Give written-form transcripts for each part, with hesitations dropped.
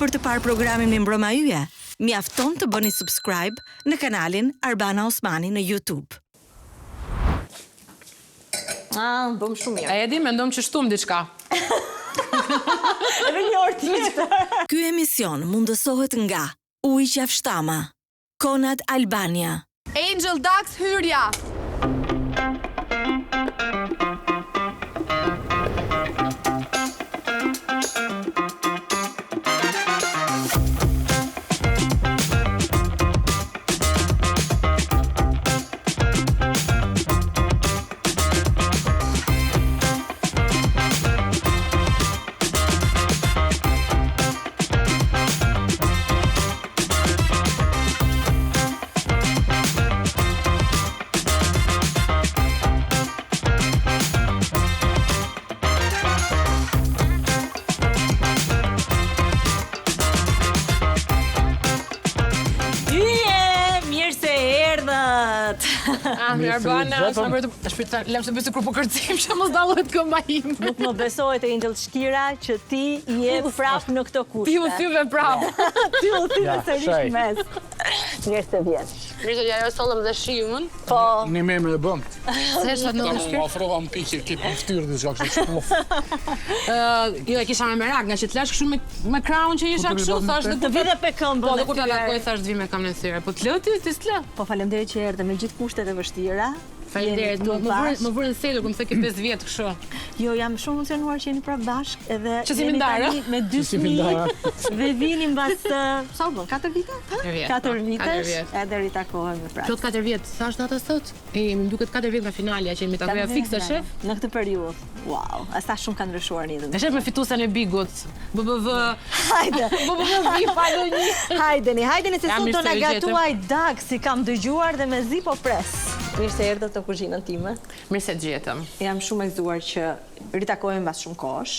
Për të parë programin Mirëmbrëma Yje, mjafton të bëni subscribe në kanalin Arbana Osmani në YouTube. Ah, bëm shumë mirë. A e di, mendom që shtum diçka. Edhe një orë tjetër. Ky emision mundësohet nga Uji Qafshtama, Conad Albania. Angel Dax hyrja. Yje, mirë se erdhët. Ah, mirë Arbana, është bërë të shpirtë, lem se bëj sikur po kërcim që mos dallohet këmba ime. Nuk më besohet Angel Shkira që ti je prap në këto kushte. Ti u thyve prap. Ti u thyve sërish mes. Mirë se vjen. Mirë se ja sollëm dhe shiun. Po. Një me me e bëm. Se është atë në shpirt? Më afrova më pikir, këtë në ftyrë dhe gjak që shpuf. Jo, e kisha me merak, nga që të lash kështu me, me krahun që isha kështu, thash dhe të vi dhe pe këmbën. Po, dhe kur të takoj, thash të vi me këmbën e thyer. Po të lë ti, ti s'të lë. Po, faleminderit që erdhe me gjithë kushtet e vështira. Faleminderit, më vure më vure në sedër kur më the ke 5 vjet kështu. Jo, jam shumë emocionuar që jeni prapë bashkë edhe që s'jemi ndarë me dy fëmijë dhe vini mbas sa u bën? 4 vite? 4 po, vite. Edhe ritakohemi prapë. Plot 4 vjet, sa është data sot? E më duket 4 vjet nga finalja që jemi takuar fiks e shef. Në këtë periudhë. Wow, a sa shumë ka ndryshuar në jetën. E shef me fituesen e Bigut. BBV. Hajde. BBV vi pa një. Hajdeni, hajdeni se sot do na gatuaj Daksi, kam dëgjuar dhe mezi po pres. Mirë se erdhët në kuzhinën time. Mirë se të gjetëm. Jam shumë e gëzuar që ritakohemi mbas shumë kohësh.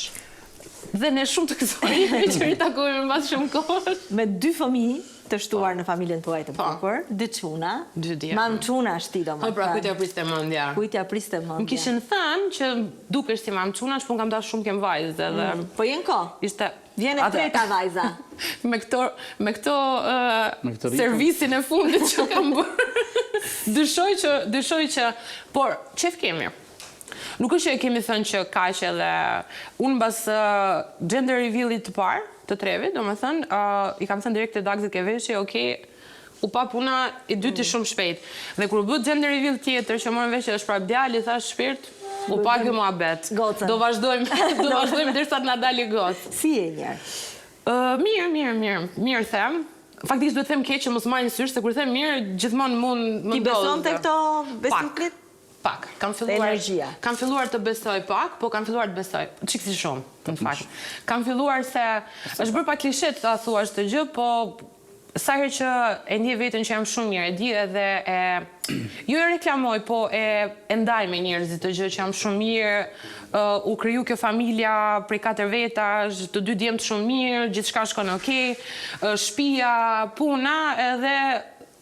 Dhe ne shumë të gëzuar jemi që ritakohemi mbas shumë kohësh. Me dy fëmijë të shtuar po. në familjen tuaj të po. bukur, dy çuna. Dy djem. Mam çuna është ti domethënë. Po pra, kujt ia priste mendja? Kujt ia priste mendja? Më kishin thënë që dukesh si mam çuna, po unë kam dashur shumë të kem vajzë edhe. Mm. Po je në kohë. Ishte Vjen e treta vajza. Me këto me këto servisin e fundit që kam bërë. Dyshoj që dyshoj që por qejf kemi. Nuk është që e kemi thënë që kaq edhe unë mbas gender reveal-it të parë, të Trevit, domethënë, i kam thënë direkt te Dagzit ke veshi, ok, u pa puna i dyti mm. shumë shpejt. Dhe kur u bë gender reveal tjetër që morëm vesh që është prapë djalë, i thash shpirt, u pa ky muhabet. Do vazhdojmë, do vazhdojmë derisa të na dali gocë. Si je njëherë? Mirë, mirë, mirë. Mirë them. Faktikisht duhet të them keq që mos marrin sysh, se kur them mirë, gjithmonë mund më ndodh. Ti beson te këto besimit? Pak. Kam filluar energjia. Kam filluar të besoj pak, po kam filluar të besoj. Çik si shumë, në fakt. Kam filluar se është bërë pak klishe ta thuash këtë gjë, po sa herë që e ndjej veten që jam shumë mirë, e di edhe e jo e reklamoj, po e e ndaj me njerëzit këtë gjë që jam shumë mirë, u kriju kjo familja prej katër vetash, të dy djemtë shumë mirë, gjithçka shkon okay, shtëpia, puna edhe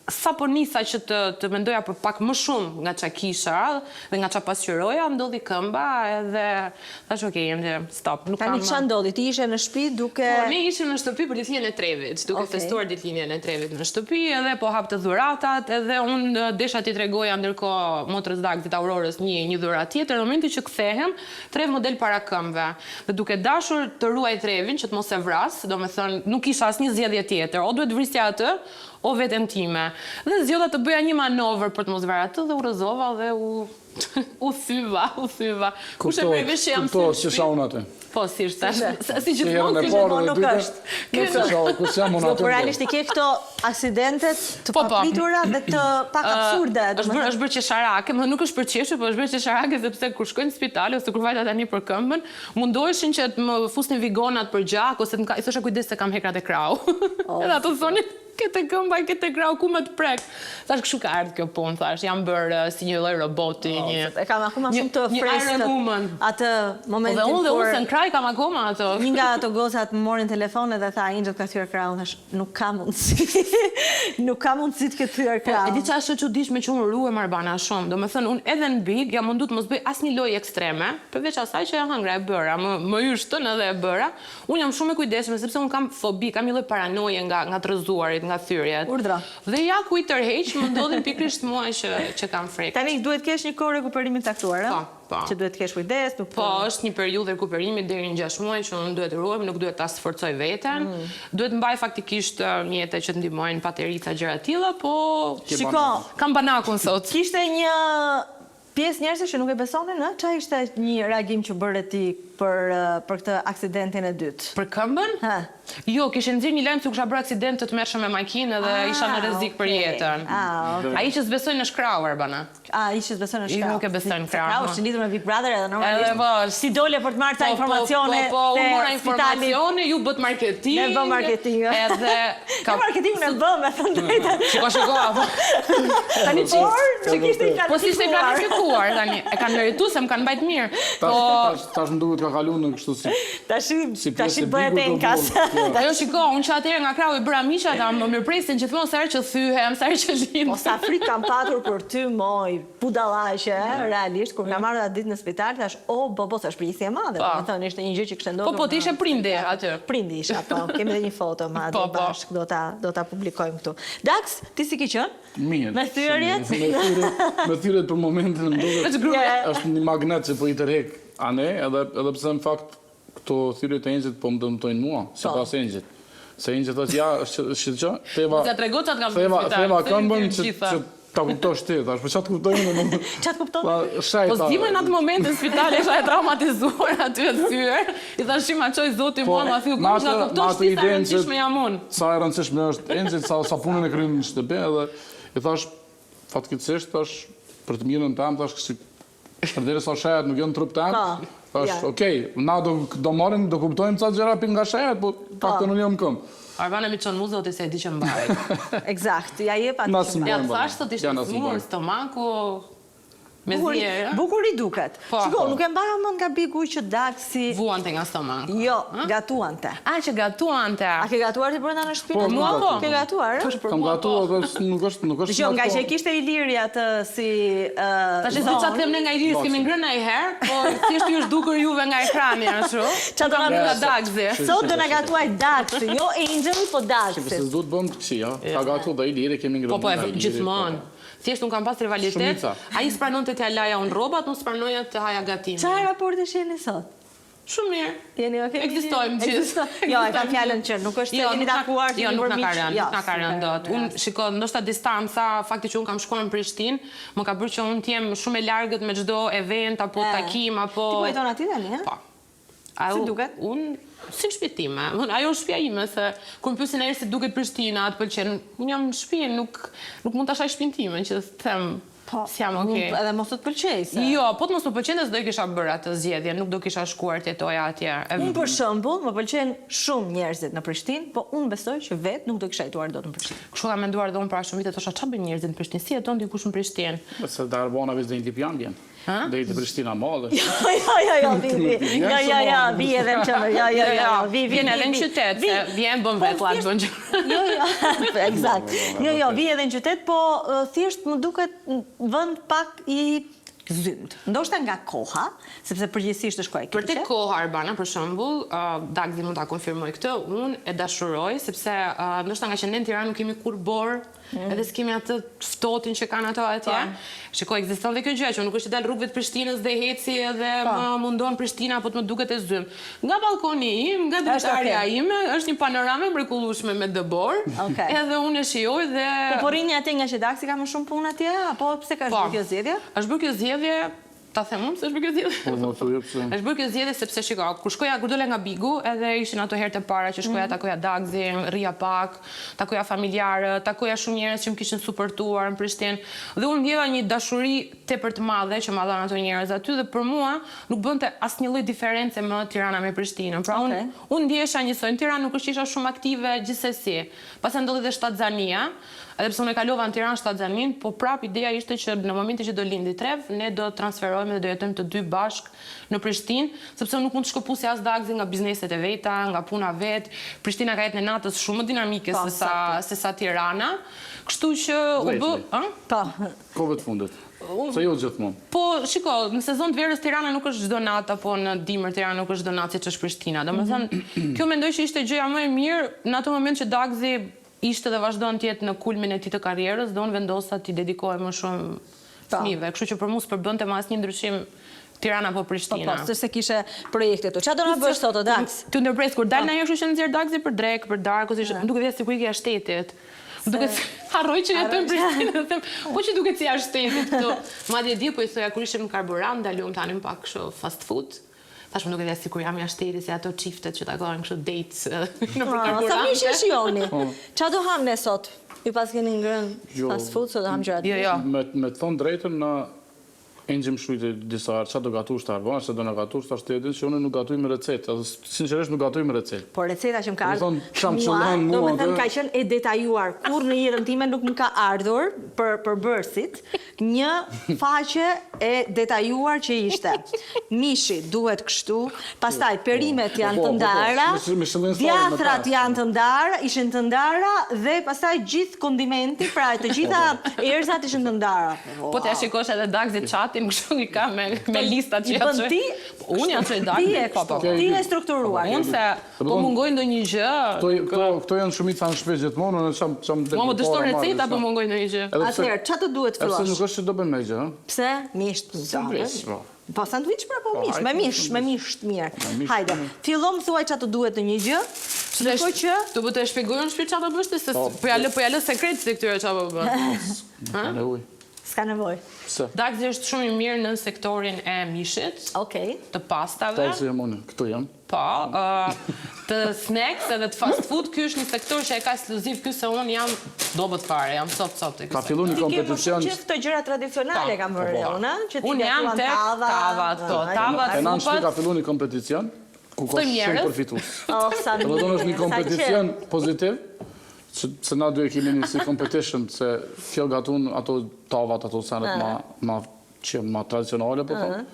Sapo nisa që të të mendoja për pak më shumë nga ça kisha dhe nga ça pasqyroja, ndodhi këmba edhe thashë ok, jam që stop, nuk kam Tani ça ndodhi? Ti ishe në shtëpi duke Po, ne ishim në shtëpi për ditëlindjen e Trevit, duke festuar ditëlindjen e Trevit në shtëpi edhe po hapte dhuratat edhe unë desha t'i tregoja ndërkohë motrës Dagzit Aurorës një një dhuratë tjetër, në momentin që kthehem, Trev më del para këmbëve dhe duke dashur të ruaj Trevin që të mos e vras, domethënë nuk kisha asnjë zgjedhje tjetër, o duhet të vrisja atë, o veten time. Dhe zgjodha të bëja një manovër për të mos vrarë atë dhe u rrëzova dhe u u thyva, u thyva. Kush e merr vesh që jam thyer? Kuptohet si isha unë aty. Po, si ishte? Si gjithmonë ky gjithmonë nuk është. Ky nuk është. Ku jam unë aty? Po realisht i ke këto aksidentet të po, po. papritura dhe të pak absurde. Është bërë është bërë qesharake, më nuk është për qeshur, po është bërë qesharake sepse kur shkoj në spital ose kur vajta tani për këmbën, mundoheshin që të më fusnin vigonat për gjak ose të më i thosha kujdes se kam hekrat te krahu. Edhe ato thonin. Ke te këmba, ke te krahu, ku me të prek. Thash kështu ka ardhur kjo punë, thash, jam bërë si një lloj roboti, oh, një E kam akoma shumë të freskët. Atë momentin po dhe unë dhe unë se në krah kam akoma ato. Një nga ato gocat më mori në telefon edhe tha Angel ka thyer krahun, thash nuk ka mundësi. nuk ka mundësi të ketë thyer po, krahun. Po, e di çfarë është e çuditshme që unë ruhem Arbana shumë. Domethënë unë edhe në Big jam mundu të mos bëj asnjë lojë ekstreme, përveç asaj që e hëngra e bëra, më më yshtën edhe e bëra. Unë jam shumë e kujdesshme sepse unë kam fobi, kam një lloj paranoje nga nga të rrëzuarit, nga thyerjet. Urdhro. Dhe ja ku i tërheq, më ndodhin pikërisht mua që që kam frikë. Tani duhet të kesh një kohë rekuperimi të caktuar, ë? Po, po. Që duhet të kesh kujdes, nuk Po, është një periudhë rekuperimi deri në 6 muaj që unë duhet të ruhem, nuk duhet ta sforcoj veten. Mm. Duhet mbaj faktikisht mjete që të ndihmojnë paterica gjëra të tilla, po Shiko, kam banakun sot. Kishte një Pjesë njerëzish që nuk e besonin, ë? Ça ishte një reagim që bëre ti për për këtë aksidentin e dytë? Për këmbën? Hë. Jo, kishin nxjerrë një lajm se kisha bërë aksident të tmerrshëm me makinë dhe isha në rrezik për jetën. Ah, okay. Ai që s'besojnë është krahu, Arbana. Ah, ai që s'besojnë është krahu. Nuk e besojnë krahun. Krahu është lidhur me Big Brother edhe normalisht. Edhe po, si dole për të marrë ca po, po, informacione Po, po, po, unë mora informacione, ju bëtë marketing. Ne bëmë marketing. Edhe ka marketingun e bëmë, me thënë të drejtën. Shiko, shiko, apo. Tani por, që kishte i Po s'ishte i planifikuar tani. E kanë meritu se më kanë mbajt mirë. Po tash tash më duket ka kaluar në kështu si. Tash tash bëhet enkas. Ajo shiko, unë që atëherë nga krahu i bëra miq ata më mirëpresin gjithmonë sa herë që thyhem, sa herë që lind. Po sa frikë kam patur për ty moj, budallaqe, realisht kur kam ardhur atë ditë në spital thash o bo bo se është përgjegjësi e madhe, po. domethënë ishte një gjë që kishte ndodhur. Po po ti ishe prindi aty. Prindi isha, po. Kemi edhe një foto madje po, po. bashkë, do ta do ta publikojmë këtu. Dax, ti si ke qenë? Mirë. Me thyerjet? Me thyerjet, me thyerjet për momentin më duket. Është një magnet që po i tërhek anej, edhe edhe pse në fakt këto thyerjet e Enxhit po më dëmtojnë mua, po. sipas Enxhit. Se Enxhi thotë ja, është që theva. Ja trego çat kam theva, theva këmbën që që ta kuptosh ti, thash, po çat kuptoj unë? Çat kupton? Po, po s'di më në atë moment në spital isha e traumatizuar aty e thyer. I thash ma çoi zoti mua, ma theu këmbën, ta kuptosh ti sa e rëndësishme jam unë. Sa e rëndësishme është Enxhi, sa sa punën e kryen në shtëpi edhe i thash fatkeqësisht thash për të mirën tëm thash si përderisa shejat nuk janë në trup tëm. Po. Thash, okay, na do do marrim, do kuptojmë ca gjëra për nga shejat, po po. paktën unë jam këmbë. Arbana mi çon mu zoti se e di që mbaj. Eksakt, ja jep atë. Ja thash sot ishte sëmurë stomaku, Me zi e, Bukur i duket. Po. Shiko, nuk e mbaja mend nga Bigu që Daksi... Vuante nga stomaku. Jo, gatuante. A, që gatuante. A ke gatuar ti brenda në shtëpi? Po, mua po. Ke gatuar, ë? Po, Kam gatuar, po nuk është, nuk është. Jo, nga që e kishte Iliri atë si Tash s'di ça të them ne nga Iliri, s'kemi ngrënë ndonjëherë, po thjesht ju është dukur juve nga ekrani ashtu. Ça do na nga Daksi. Sot do na gatuaj Daksi, jo Angeli, po Daksi. Se s'duhet bëmë të këqija, ka gatu dhe Iliri, kemi ngrënë. Po, po, gjithmonë. Thjesht unë kam pas rivalitet, ai s'pranonte t'ia laja unë rrobat, unë s'pranoja të haja gatimin. Çfarë raportesh jeni sot? Shumë mirë. Jeni okay? Ekzistojmë gjithë. Jo, e kam fjalën që nuk është se jo, jeni takuar, jo, nuk na ka rënë, jo, nuk na ka rënë dot. Unë, shiko, ndoshta distanca, fakti që unë kam shkuar në Prishtinë, më ka bërë që unë të jem shumë e largët me çdo event apo takim apo Ti po jeton aty tani, ë? Po. Si duket? Unë, si në shtëpi time. Unë, ajo është shtëpia ime, se kur më pyesin ndonjëherë si duket Prishtina, a të pëlqen, unë jam në shtëpi, nuk nuk mund ta shaj shtëpinë time, që të them po, s'jam okay. Edhe mos të të pëlqejë se. Jo, po të mos më pëlqente s'do e kisha bërë atë zgjedhje, nuk do kisha shkuar të jetoja atje. Unë për shembull, më pëlqejnë shumë njerëzit në Prishtinë, po unë besoj që vetë nuk do kisha jetuar dot në Prishtinë. Kështu kam menduar dhe unë para shumë vite, thosha ça bëjnë njerëzit në Prishtinë, si jeton dikush në Prishtinë? Po se Arbana veç deri në Lipjan vjen. Deri te Prishtina madhe. Jo, jo, jo, jo, vi, vi. Jo, jo, jo, vi edhe në qendër. Jo, jo, jo, vi, vi. Vjen edhe në qytet, se vjen bën po, vetllat, bën gjëra. Jo, jo, eksakt. Jo, jo, vi edhe në qytet, po thjesht më duket vend pak i zymtë. Ndoshta nga koha, sepse përgjithësisht është kohë e keqe. Për te koha Arbana për shembull, Dagzi mund ta konfirmojë këtë, unë e dashuroj sepse ndoshta nga që ne në Tiranë nuk kemi kurrë borë, Mm. Edhe s'kemi atë ftohtin që kanë ato atje. Po. Shiko, ekziston dhe kjo gjë që nuk është që dal rrugëve të Prishtinës dhe eci edhe po. më mundon Prishtina apo të më duket e zymtë. Nga ballkoni im, nga dritarja okay. ime, është një panoramë e mrekullueshme me dëborë. Okay. Edhe unë e shijoj dhe Po po rrini atje nga që Daksi ka më shumë punë atje apo pse ka po. bërë kjo zgjedhje? Është bërë kjo zgjedhje. Ta them unë pse është bërë kjo zgjedhje? Po, më thuaj pse. Është bërë kjo zgjedhje sepse shiko, kur shkoja, kur dola nga Bigu, edhe ishin ato herët e para që shkoja mm. takoja Dagzin, rrija pak, takoja familjarët, takoja shumë njerëz që më kishin suportuar në Prishtinë dhe unë ndjeva një dashuri tepër të madhe që ma dhanë ato njerëz aty dhe për mua nuk bënte asnjë lloj diference më Tirana me Prishtinën. Pra unë okay. unë ndjehesha njësoj në Tiranë, nuk është që isha shumë aktive gjithsesi. Pastaj ndodhi dhe shtatzania, Edhe pse unë e kalova në Tiranë shtatzaninë, po prapë ideja ishte që në momentin që do lindi Trev, ne do transferohemi dhe do jetojmë të dy bashkë në Prishtinë, sepse unë nuk mund të shkëpusja as Dagzin nga bizneset e veta, nga puna vet. Prishtina ka jetën e natës shumë më dinamike se sa se sa Tirana. Kështu që u bë, ë? Po. Kohëve të fundit. Se jo gjithmonë. Po, shiko, në sezon të verës Tirana nuk është çdo natë apo në dimër Tirana nuk është çdo natë siç është Prishtina. Domethënë, kjo mendoj që ishte gjëja më e mirë në atë moment që Dagzi Ishte dhe vazhdon të jetë në kulmin e tij të karrierës dhe unë vendosa t'i dedikohem më shumë fëmijëve, kështu që për mua s'përbënte më asnjë ndryshim Tirana apo Prishtina. Po, po, s'është se kishe projekte këtu. Ça do na bësh sot o Dags? T'ju ndërpres, kur dal ndonjëherë kështu që nxjerr Dagzi për drekë, për darkë ose më duket sikur ik jashtë shtetit. Më duket si harroj që jetoj në Prishtinë dhe them, po që duket si jashtë shtetit këtu. Madje dje po i thoja kur ishim në karburant, ndaluam të hanim pak kështu fast food. Thash më duket ja sikur jam jashtë shtetit si ato çiftet që takohen kështu dates nëpër karburante. Sa mirë që e shijoni. Po. Ça do ham ne sot? Ju paskeni ngrënë jo, fast food, sot do ham gjëra të Jo, jo. Me me të thonë drejtën na Enxhi më shkrujti disa herë, ça do gatush ti Arbana, ça do na gatush, tash ti e din që unë nuk gatuj me recetë, edhe sinqerisht nuk gatuj me recetë. Po receta që më ka ardhur mua, domethënë ka qenë e detajuar, kurrë në jetën time nuk më ka ardhur për përbërësit, Një faqe e detajuar që ishte. Mishi duhet kështu, pastaj perimet janë të ndara, djathrat janë të ndara, ishin të ndara dhe pastaj gjithë kondimenti, pra të gjitha erëzat ishin të ndara. Po t'ia shikosh edhe Dagzit chatin kështu i ka me me listat që ia çoj. Ti? Unë ia çoj Dagzit. Po, po, po. Ti e strukturuar. Unë se Po mungoi ndonjë gjë. Këto këto këto janë shumica në shtëpi gjithmonë, unë çam çam Mua më dështon receta po mungoi ndonjë gjë. Atëherë, ça të duhet të fillosh? Edhe pse nuk është që do bëjmë ndonjë gjë, ëh? Pse? Mish. Sandwich, po. Po sandwich pra po po, mish, me mish, me mish të mirë. Hajde. Fillo më thuaj ça të duhet ndonjë gjë. Ndërkohë që do të shpjegoj unë shpirt çfarë do bësh ti se po, po ja lë po ja lë sekret se këtyre çfarë po bën. Ha? S'ka nevojë. Pse? Dagzi është shumë i mirë në sektorin e mishit. Okej. Të pastave. Dagzi jam unë, këtu jam. Po, të snacks edhe të fast food, ky është një sektor që e ka ekskluziv ky se unë jam dobët fare, jam copë copë te ky sektor. Ka fillu një kompeticion. Ti ke më shumë qejf këto gjëra tradicionale kam vënë re unë, që ti gatuan tava. Tavat, po, tavat, supat. Te na në shtëpi ka fillu një kompeticion ku ka shumë përfitues. Oh, sa mirë. Domethënë është një kompeticion pozitiv. Se, se na dy e kemi një si competition, se kjo gatun ato tavat, ato senet ma, ma, që ma tradicionale, po thom.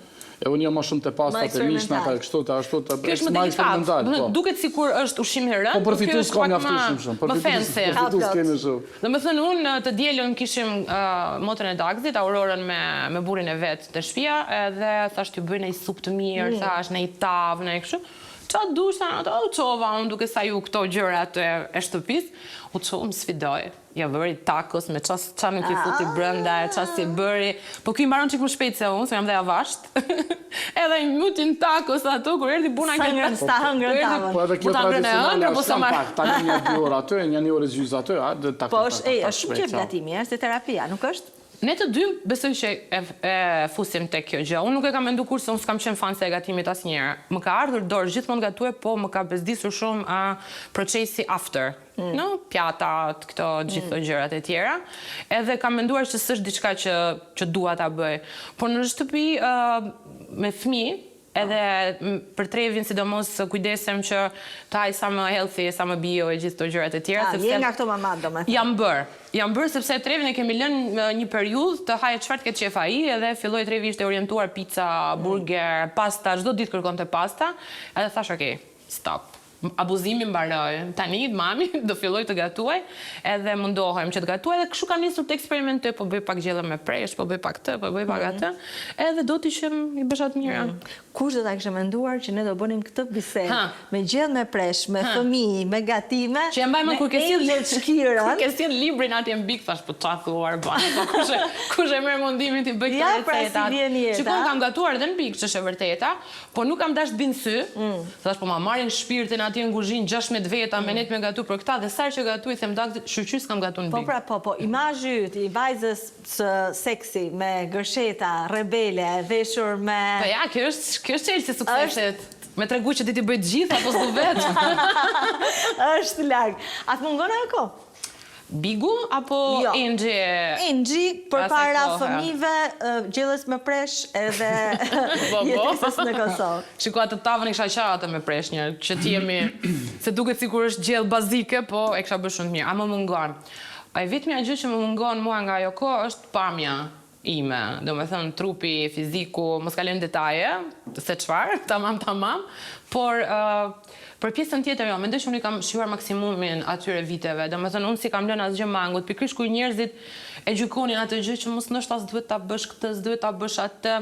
E unë jam ma shumë te pastat e mishnat, ta kështu, të ashtu, të Kjo është më delikat. Po. Duket sikur është ushqim i rëndë, po përfitues ka mjaftueshëm shumë. Më fancy. Përfitues kemi shumë. Domethënë unë të dielën kishim motrën e Dagzit, Aurorën me me burrin e vet te shtëpia, edhe thash t'ju bëj një supë të mirë, mm. thash një tavë, një kështu. Ça dush, thanë ato, u çova unë duke saju këto gjërat e, e shtëpisë, u çova më sfidoi. Ja bëri tacos me ça ça nuk i futi brenda e ça s'i bëri. Po ky mbaron çik më shpejt se unë, se jam dhe avasht. Edhe i myti tacos ato kur erdhi puna ke ngrënë, s'ta hëngrën tavën. Po edhe kjo tradicionale po sa pak, tani një dy orë aty, një një orë e gjysmë aty, a dhe tak. Po është, ej, është shumë qejf gatimi, është terapia, nuk është? Ne të dy besoj që e, e fusim tek kjo gjë. Unë nuk e kam mendu kurrë se unë s'kam qenë fanse e gatimit asnjëherë. Më ka ardhur dorë gjithmonë gatuaj, po më ka bezdisur shumë a, procesi after. Mm. Në pjatat, këto gjithë mm. gjërat e tjera. Edhe kam menduar që s'është diçka që që dua ta bëj. Por në shtëpi uh, me fëmijë, Edhe për Trevin sidomos kujdesem që të hajë sa më healthy, sa më bio e gjithë këto gjërat e tjera sepse je nga këto mamat domethënë. Jam bërë. Jam bërë sepse Trevin e kemi lënë një periudhë të hajë çfarë të ketë qejf ai edhe filloi Trevi ishte orientuar pica, burger, pasta, çdo ditë kërkonte pasta, edhe thash ok, stop. Abuzimi mbaroi. Tani mami do filloj të gatuaj edhe mundohem që të gatuaj edhe kështu kam nisur të eksperimentoj, po bëj pak gjellë me presh, po bëj pak këtë, po bëj pak atë, edhe do t'i që i bësha të mira. Kush do ta kishte menduar që ne do bënim këtë bisedë me gjellë me presh, me fëmijë, me gatime, Që e mbaj mend kur ke sjellë Shkirën. Kur ke sjellë librin atje në Big thash po ça thua Arbana, po kush e kush e merr mundimin t'i bëj këto Ja pra si vjen jeta. Shiko unë kam gatuar edhe në Big, ç'është e vërteta, Po nuk kam dashtë të bi në sy, mm. thash po ma marrin shpirtin aty. atje në kuzhinë 16 veta me nejt me gatu për këta dhe sa herë që gatuj them Dagzit shyqyr s'kam gatu në Po Big. pra po po imazhi yt i vajzës së seksi me gërsheta, rebele, veshur me Po ja, kjo është kjo është çelësi i suksesit. Me tregu që di t'i bëj të gjitha, po s'du vetë. Është larg. A të mungon ajo kohë? Bigu apo Jo. Enxhi? Enxhi përpara kohe. fëmijëve, gjellës me presh edhe Po, po. jetesës në Kosovë. Shiko atë tavën e kisha qarë atë me presh një, që ti jemi, se duket sikur është gjellë bazike, po e kisha bërë shumë të mirë. A më mungon? E vetmja gjë që më mungon mua nga ajo kohë është pamja ime, domethënë trupi, fiziku, mos kalojmë detaje, se çfarë, tamam tamam, por për pjesën tjetër jo, mendoj që unë i kam shijuar maksimumin atyre viteve, domethënë unë s'i kam lënë asgjë mangut, pikërisht kur njerëzit e gjykonin atë gjë që mos ndoshta s'duhet ta bësh këtë, s'duhet ta bësh atë,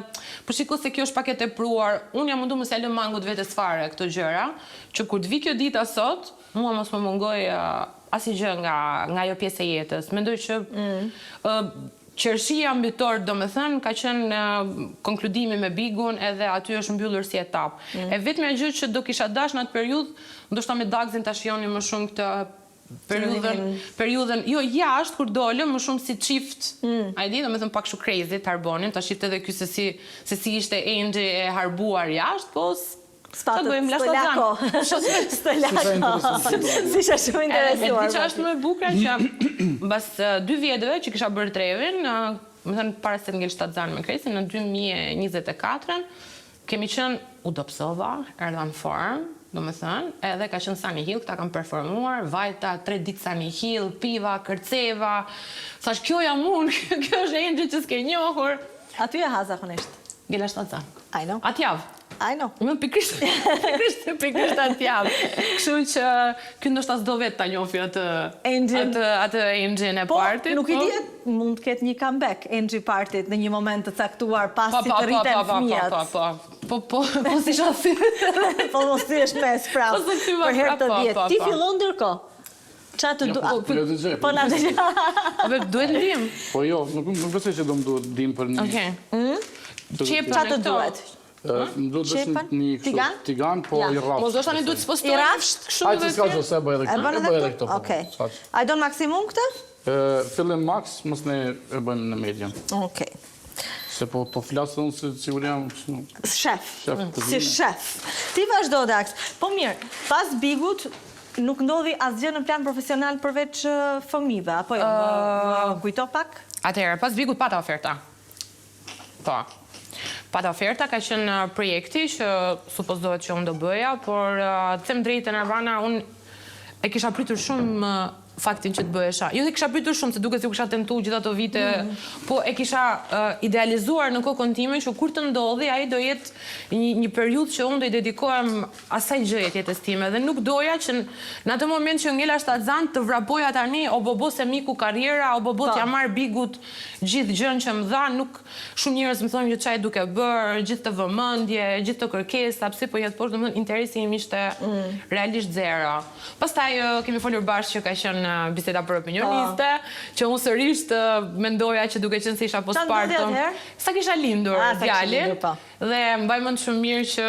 po shiko se kjo është pak e tepruar, unë jam mundu mos ia lë mangut vetes fare këto gjëra, që kur të vi kjo dita sot, mua mos më mungojë asnjë gjë nga nga ajo pjesë e jetës. Mendoj që ë qershia mbi tortë, domethënë, ka qenë konkludimi me Bigun edhe aty është mbyllur si etapë. E vetmja gjë që do kisha dashur në atë periudhë, ndoshta me Dagzin ta shijonim më shumë këtë periudhën, periudhën, jo jashtë kur dolëm më shumë si çift, a e di, domethënë pak kështu crazy të harbonim, ta shifte edhe ky se si se si ishte Enxhi e harbuar jashtë, po S'patët, s'të la kohë. S'të la kohë. S'isha shumë interesuar. E di çfarë është më e bukura që mbas dy vjetëve që kisha bërë trevin, domethënë para se të ngel shtatzan me Kresin në 2024-ën, kemi qenë u dobësova, erdha në formë, domethënë, edhe ka qenë Sunny Hill, këta kanë performuar, vajta tre ditë Sunny Hill, piva, kërceva, thash kjo jam unë, kjo është Enxhi që s'ke njohur. Aty e ha zakonisht. Ngela shtatzan. I know. Atë javë. I know. Më pikërisht, pikërisht, pikërisht atë javë. Kështu që ky ndoshta s'do vetë ta njofi atë Enxhin. atë atë Enxhin e Po, partit. nuk i po. dihet, mund të ketë një comeback Enxhi partit në një moment të caktuar Po, pasi po, të po, rriten po, po, fëmijët. po, po, po, po, po, si shasi. Po mos ti është mes prap. Po, si Për herë të prap, po, dhjetë. po, Ti po. fillon ndërkohë. Ça të Jo, po, po, dëgjoj, Po na dëgjoj. Po duhet ndihmë. Po jo, nuk nuk besoj që do më duhet ndihmë për një. Okej. Qepën Ça të e këto. duhet? Më duhet vetëm Qepën? një kështu Tigan? tigan, po Ja. i rrafsht. Mos do tani duhet spostojmë. I rrafsht? Kështu Hajde dhe s'ka gjë, se e bëj edhe E këtë. bën E edhe bëj edhe këtë? këto. po, Okej. s'ka gjë. A i don maksimum këtë? Ë, fillim max, mos ne e bëjmë në medium. Okej. Se po po flas unë se sigur jam kështu. Shef. Shef Si kuzhine. shef. Ti vazhdo Dax. Po mirë, pas Bigut nuk ndodhi asgjë në plan profesional përveç fëmijëve, apo jo? Më kujto pak? Atëherë, pas Bigut pata oferta. Po. Pata oferta ka qenë projekti që supozohet që unë do bëja, por të them drejtën Arbana, unë e kisha pritur shumë faktin që të bëhesha. Jo e kisha pritur shumë, se duket sikur kisha tentu gjithë ato vite, po e kisha idealizuar në kokën time që kur të ndodhi, ai do jetë një, një periudhë që unë do i dedikohem asaj gjëje të jetës time dhe nuk doja që në atë moment që ngela shtatzan të vrapoja tani o bobo se m'iku karriera, o bobo t'ja marr bigut gjithë gjën që më dha, nuk shumë njerëz më thonë që ça je duke bërë, gjithë të vëmendje, gjithë të kërkesa, pse po jet poshtë, domethënë interesi im ishte realisht zero. Pastaj kemi folur bashkë që ka qenë biseda për opinioniste, që unë sërish mendoja që duke qenë se isha postpartum, sa kisha lindur djalin, po. Dhe mbaj mend shumë mirë që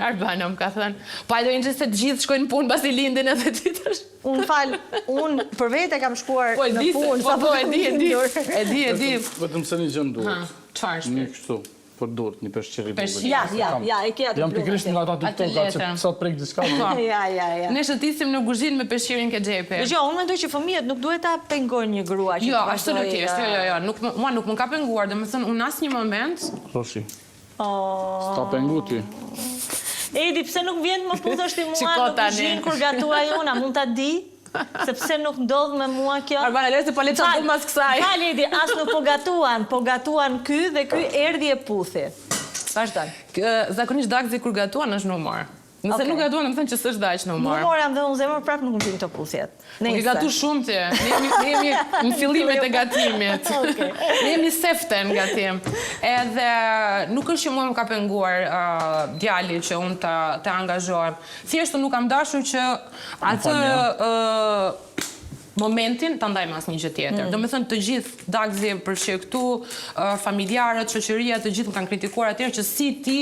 Arbana më ka thënë, po hajde Enxhi se të gjithë shkojnë në punë pasi lindin edhe ti tash. Unë fal, unë për vete kam shkuar po, në punë, po, po, e di, e di, e di, e di. Vetëm se një gjë më duhet. Çfarë është? Një kështu, për dorë, një peshqir i vogël. Ja, ja, ja, e ke atë Jam pikërisht nga ata TikTok që sa të prek diçka. Po. Ja, ja, ja. Ne shëtisim në kuzhinë me peshqirin ke xhepi. Dëgjo, unë mendoj që fëmijët nuk duhet ta pengojnë një grua që jo, absolutisht, jo, jo, jo, nuk mua nuk më ka penguar, domethënë unë asnjë moment. Roshi. Oh. S'ta pengu ty. Edi, pse nuk vjen më puthësh ti mua në kuzhinë kur gatuaj unë, a mund ta di? Sepse nuk ndodh me mua kjo. Arbana, lëre se po le çfarë mas kësaj. Fal Edi, as nuk po gatuan, po gatuan ky dhe ky erdhi e puthi. Vazhdon. Zakonisht Dagzi kur gatuan është në humor. Nëse okay. nuk gatuan, domethënë që s'është aq në humor. Në humor jam dhe unë zemër prapë nuk më vijnë këto puthjet. Nuk e gatu shumë ti. Ne jemi, ne jemi në fillimet e gatimit. okay. Ne jemi sefte në gatim. Edhe nuk është që mua më ka penguar uh, djali që unë të, të angazhohem. Thjesht unë nuk kam dashur që atë uh, momentin ta ndaj me asnjë gjë tjetër. Mm. Domethënë të gjithë Dagzi përfshirë këtu, familjarët, shoqëria, të gjithë më kanë kritikuar atëherë që si ti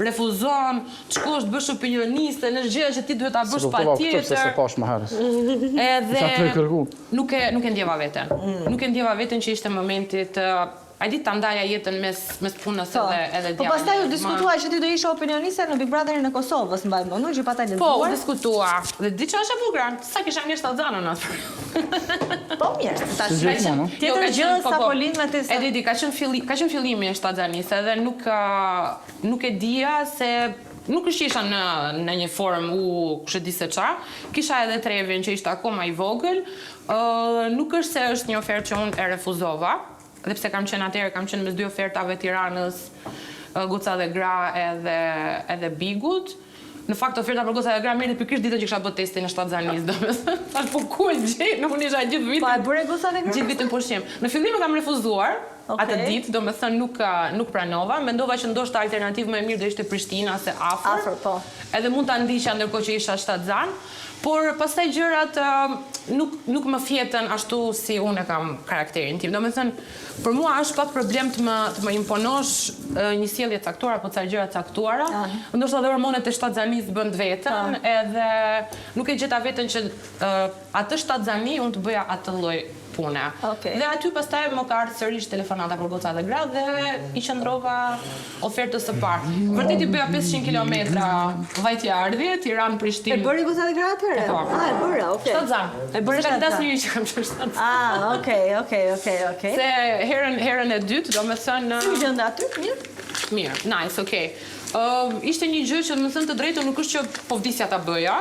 refuzon të shkosh të bësh opinioniste, në gjëja që ti duhet ta bësh patjetër. Se s'e pashë më herët. Edhe nuk e nuk e ndjeva veten. Mm. Nuk e ndjeva veten që ishte momenti të A di ta ndaja jetën mes mes punës po. edhe edhe djalit. Po pastaj u diskutua që ti do ishe opinioniste në Big Brotherin e Kosovës, mbaj mend, që pata lexuar. Po, u diskutua. Dhe di çfarë është e bukur, sa kisha ngel shtatzënë unë atë. Po mirë, tash ka qenë. Jo, Tjetër gjë po, sa po. po lind me të. E di di, ka qenë filli, ka qenë fillimi i shtatzanisë edhe nuk nuk e dija se nuk është që isha në në një formë u kush e di se ça. Kisha edhe Trevin që ishte akoma i vogël. Ë nuk është se është një ofertë që unë e refuzova. Edhe pse kam qenë atëherë, kam qenë mes dy ofertave Tiranës, Goca dhe Gra edhe edhe Bigut. Në fakt oferta për Goca dhe Gra më erdhi pikërisht ditën që kisha bërë testin e shtatzanisë, domethënë. Thash po ku e gjej, nuk unë isha gjithë vitin. Po e bëre Goca dhe Gra? Gjithë vitin pushim. Në fillim e kam refuzuar okay. atë ditë, domethënë nuk nuk pranova, mendova që ndoshta alternativë më e mirë do ishte Prishtina se afër. Afër, po. Edhe mund ta ndiqja ndërkohë që isha shtatzanë. Por pastaj gjërat nuk nuk më fjetën ashtu si unë e kam karakterin tim. Domethënë, për mua është pak problem të më të më imponosh një sjellje të caktuar apo ca gjëra të caktuara. Ndoshta edhe hormonet e shtatzanisë bënë të vetën, edhe nuk e gjeta veten që atë shtatzani unë të bëja atë lloj pune. Okay. Dhe aty pastaj më ka ardhur sërish telefonata për goca dhe gra dhe i qëndrova ofertës së parë. Vërtet i bëja 500 kilometra vajtje ardhje, Tiranë Prishtinë. E bëre goca dhe gra atëherë? Po. Ah, e bëre, okay. Shtatzan. E bëre shtatzan. S'ka asnjëri që kam qenë shtatzan. Ah, okay, okay, okay, okay. Se herën herën e dytë, domethënë Si u gjende aty? Mirë? Mirë, nice, okay. Ishte një gjë që me thënë të drejtën nuk është që po vdisja ta bëja,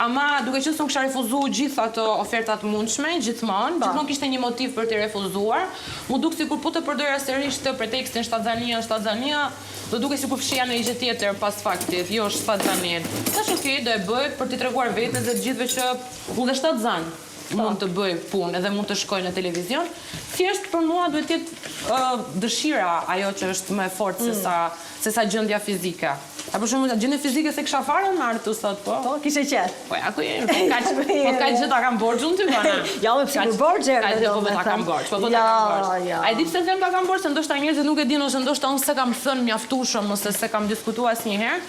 ama duke qenë se unë kisha refuzu gjithë ato oferta të mundshme, gjithmonë, po. gjithmonë kishte një motiv për t'i refuzuar, m'u duk sikur po të përdorja sërish këtë pretekstin shtatzania, shtatzania, do dukej sikur fshija ndonjë gjë tjetër pas faktit, jo shtatzaninë. Thash ok, do e bëj për t'i treguar vetes dhe të gjithëve që unë dhe shtatzanë mund të bëj punë edhe mund të shkoj në televizion. Thjesht për mua duhet të jetë dëshira ajo që është më e fortë se sa se sa gjendja fizike. A për shembull, gjendja fizike s'e kisha fare me ardh këtu sot, po. Po, kishe qejf. Po ja ku jemi, po kaq, po kaq gjë ta kam borxh unë ty bana. Jo, më pse për borxh erdhe. Kaq gjë po ta kam borxh, po po ta kam borxh. A e di pse them ta kam borxh, se ndoshta njerëzit nuk e dinë ose ndoshta unë s'e kam thënë mjaftueshëm ose s'e kam diskutuar asnjëherë.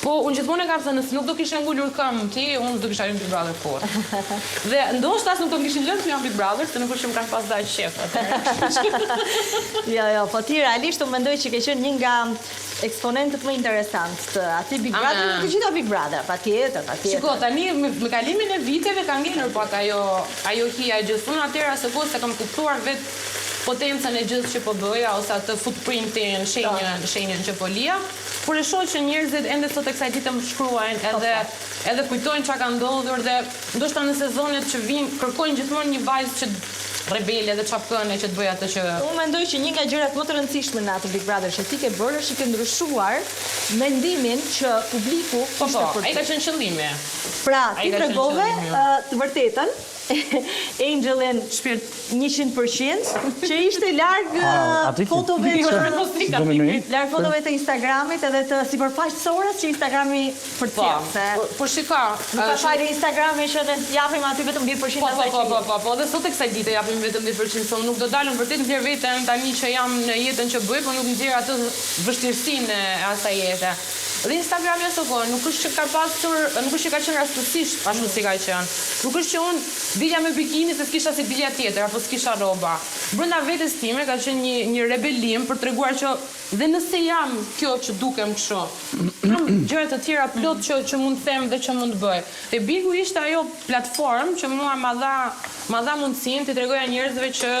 Po, unë gjithmonë e kam thënë, nëse nuk do kishe ngulur këmbë ti, unë s'do kisha hyrë në Big Brother kurrë. Dhe ndoshta as nuk do më kishin lënë të hyja në Big Brother, se nuk është që më kanë pas dhe aq qejf atëherë. Jo, jo, po ti realisht unë mendoj që ke qenë një nga eksponentët më interesant të atij Big Brother, të gjitha Big Brother, patjetër, patjetër. Shiko, tani me, me kalimin e viteve ka ngelur pak ajo ajo hija e gjësë. Unë atëherë aso kohë s'e kam kuptuar vetë potencën e gjësë që po bëja ose atë footprintin, shenjën, shenjën që po lija. Por e shoh që njerëzit ende sot e kësaj dite më shkruajnë po, edhe po. edhe kujtojnë çka ka ndodhur dhe ndoshta në sezonet që vijnë kërkojnë gjithmonë një vajzë që rebele dhe çapkëne që të bëjë atë që Unë mendoj që një nga gjërat më të rëndësishme në atë Big Brother që ti ke bërë është që ke ndryshuar mendimin që publiku po, kishte po, për ty. Po, ai ka qenë qëllimi. Pra, ti tregove të vërtetën Angelin Shpirt 100% që ishte larg fotove të larg fotove të Instagramit edhe të sipërfaqësores që Instagrami përcjell. Po, po, po shiko, nuk ka faj Instagrami që ne japim aty vetëm 10% po, po, po, po, po, po, dhe sot e kësaj dite japim vetëm 10%, se unë nuk do dal unë vërtet nxjerr veten tani që jam në jetën që bëj, po nuk nxjerr atë vështirësinë e asaj jete. Dhe Instagrami aso kohë nuk është që ka pasur, nuk është që ka qenë rastësisht ashtu si ka qenë. Nuk është që unë dilja me bikini se s'kisha si dilja tjetër apo s'kisha rroba. Brenda vetes time ka qenë një një rebelim për të treguar që dhe nëse jam kjo që dukem kështu, kam gjëra të tjera plot që që mund të them dhe që mund të bëj. Dhe Bigu ishte ajo platformë që mua ma dha ma dha mundësinë t'i tregoja njerëzve që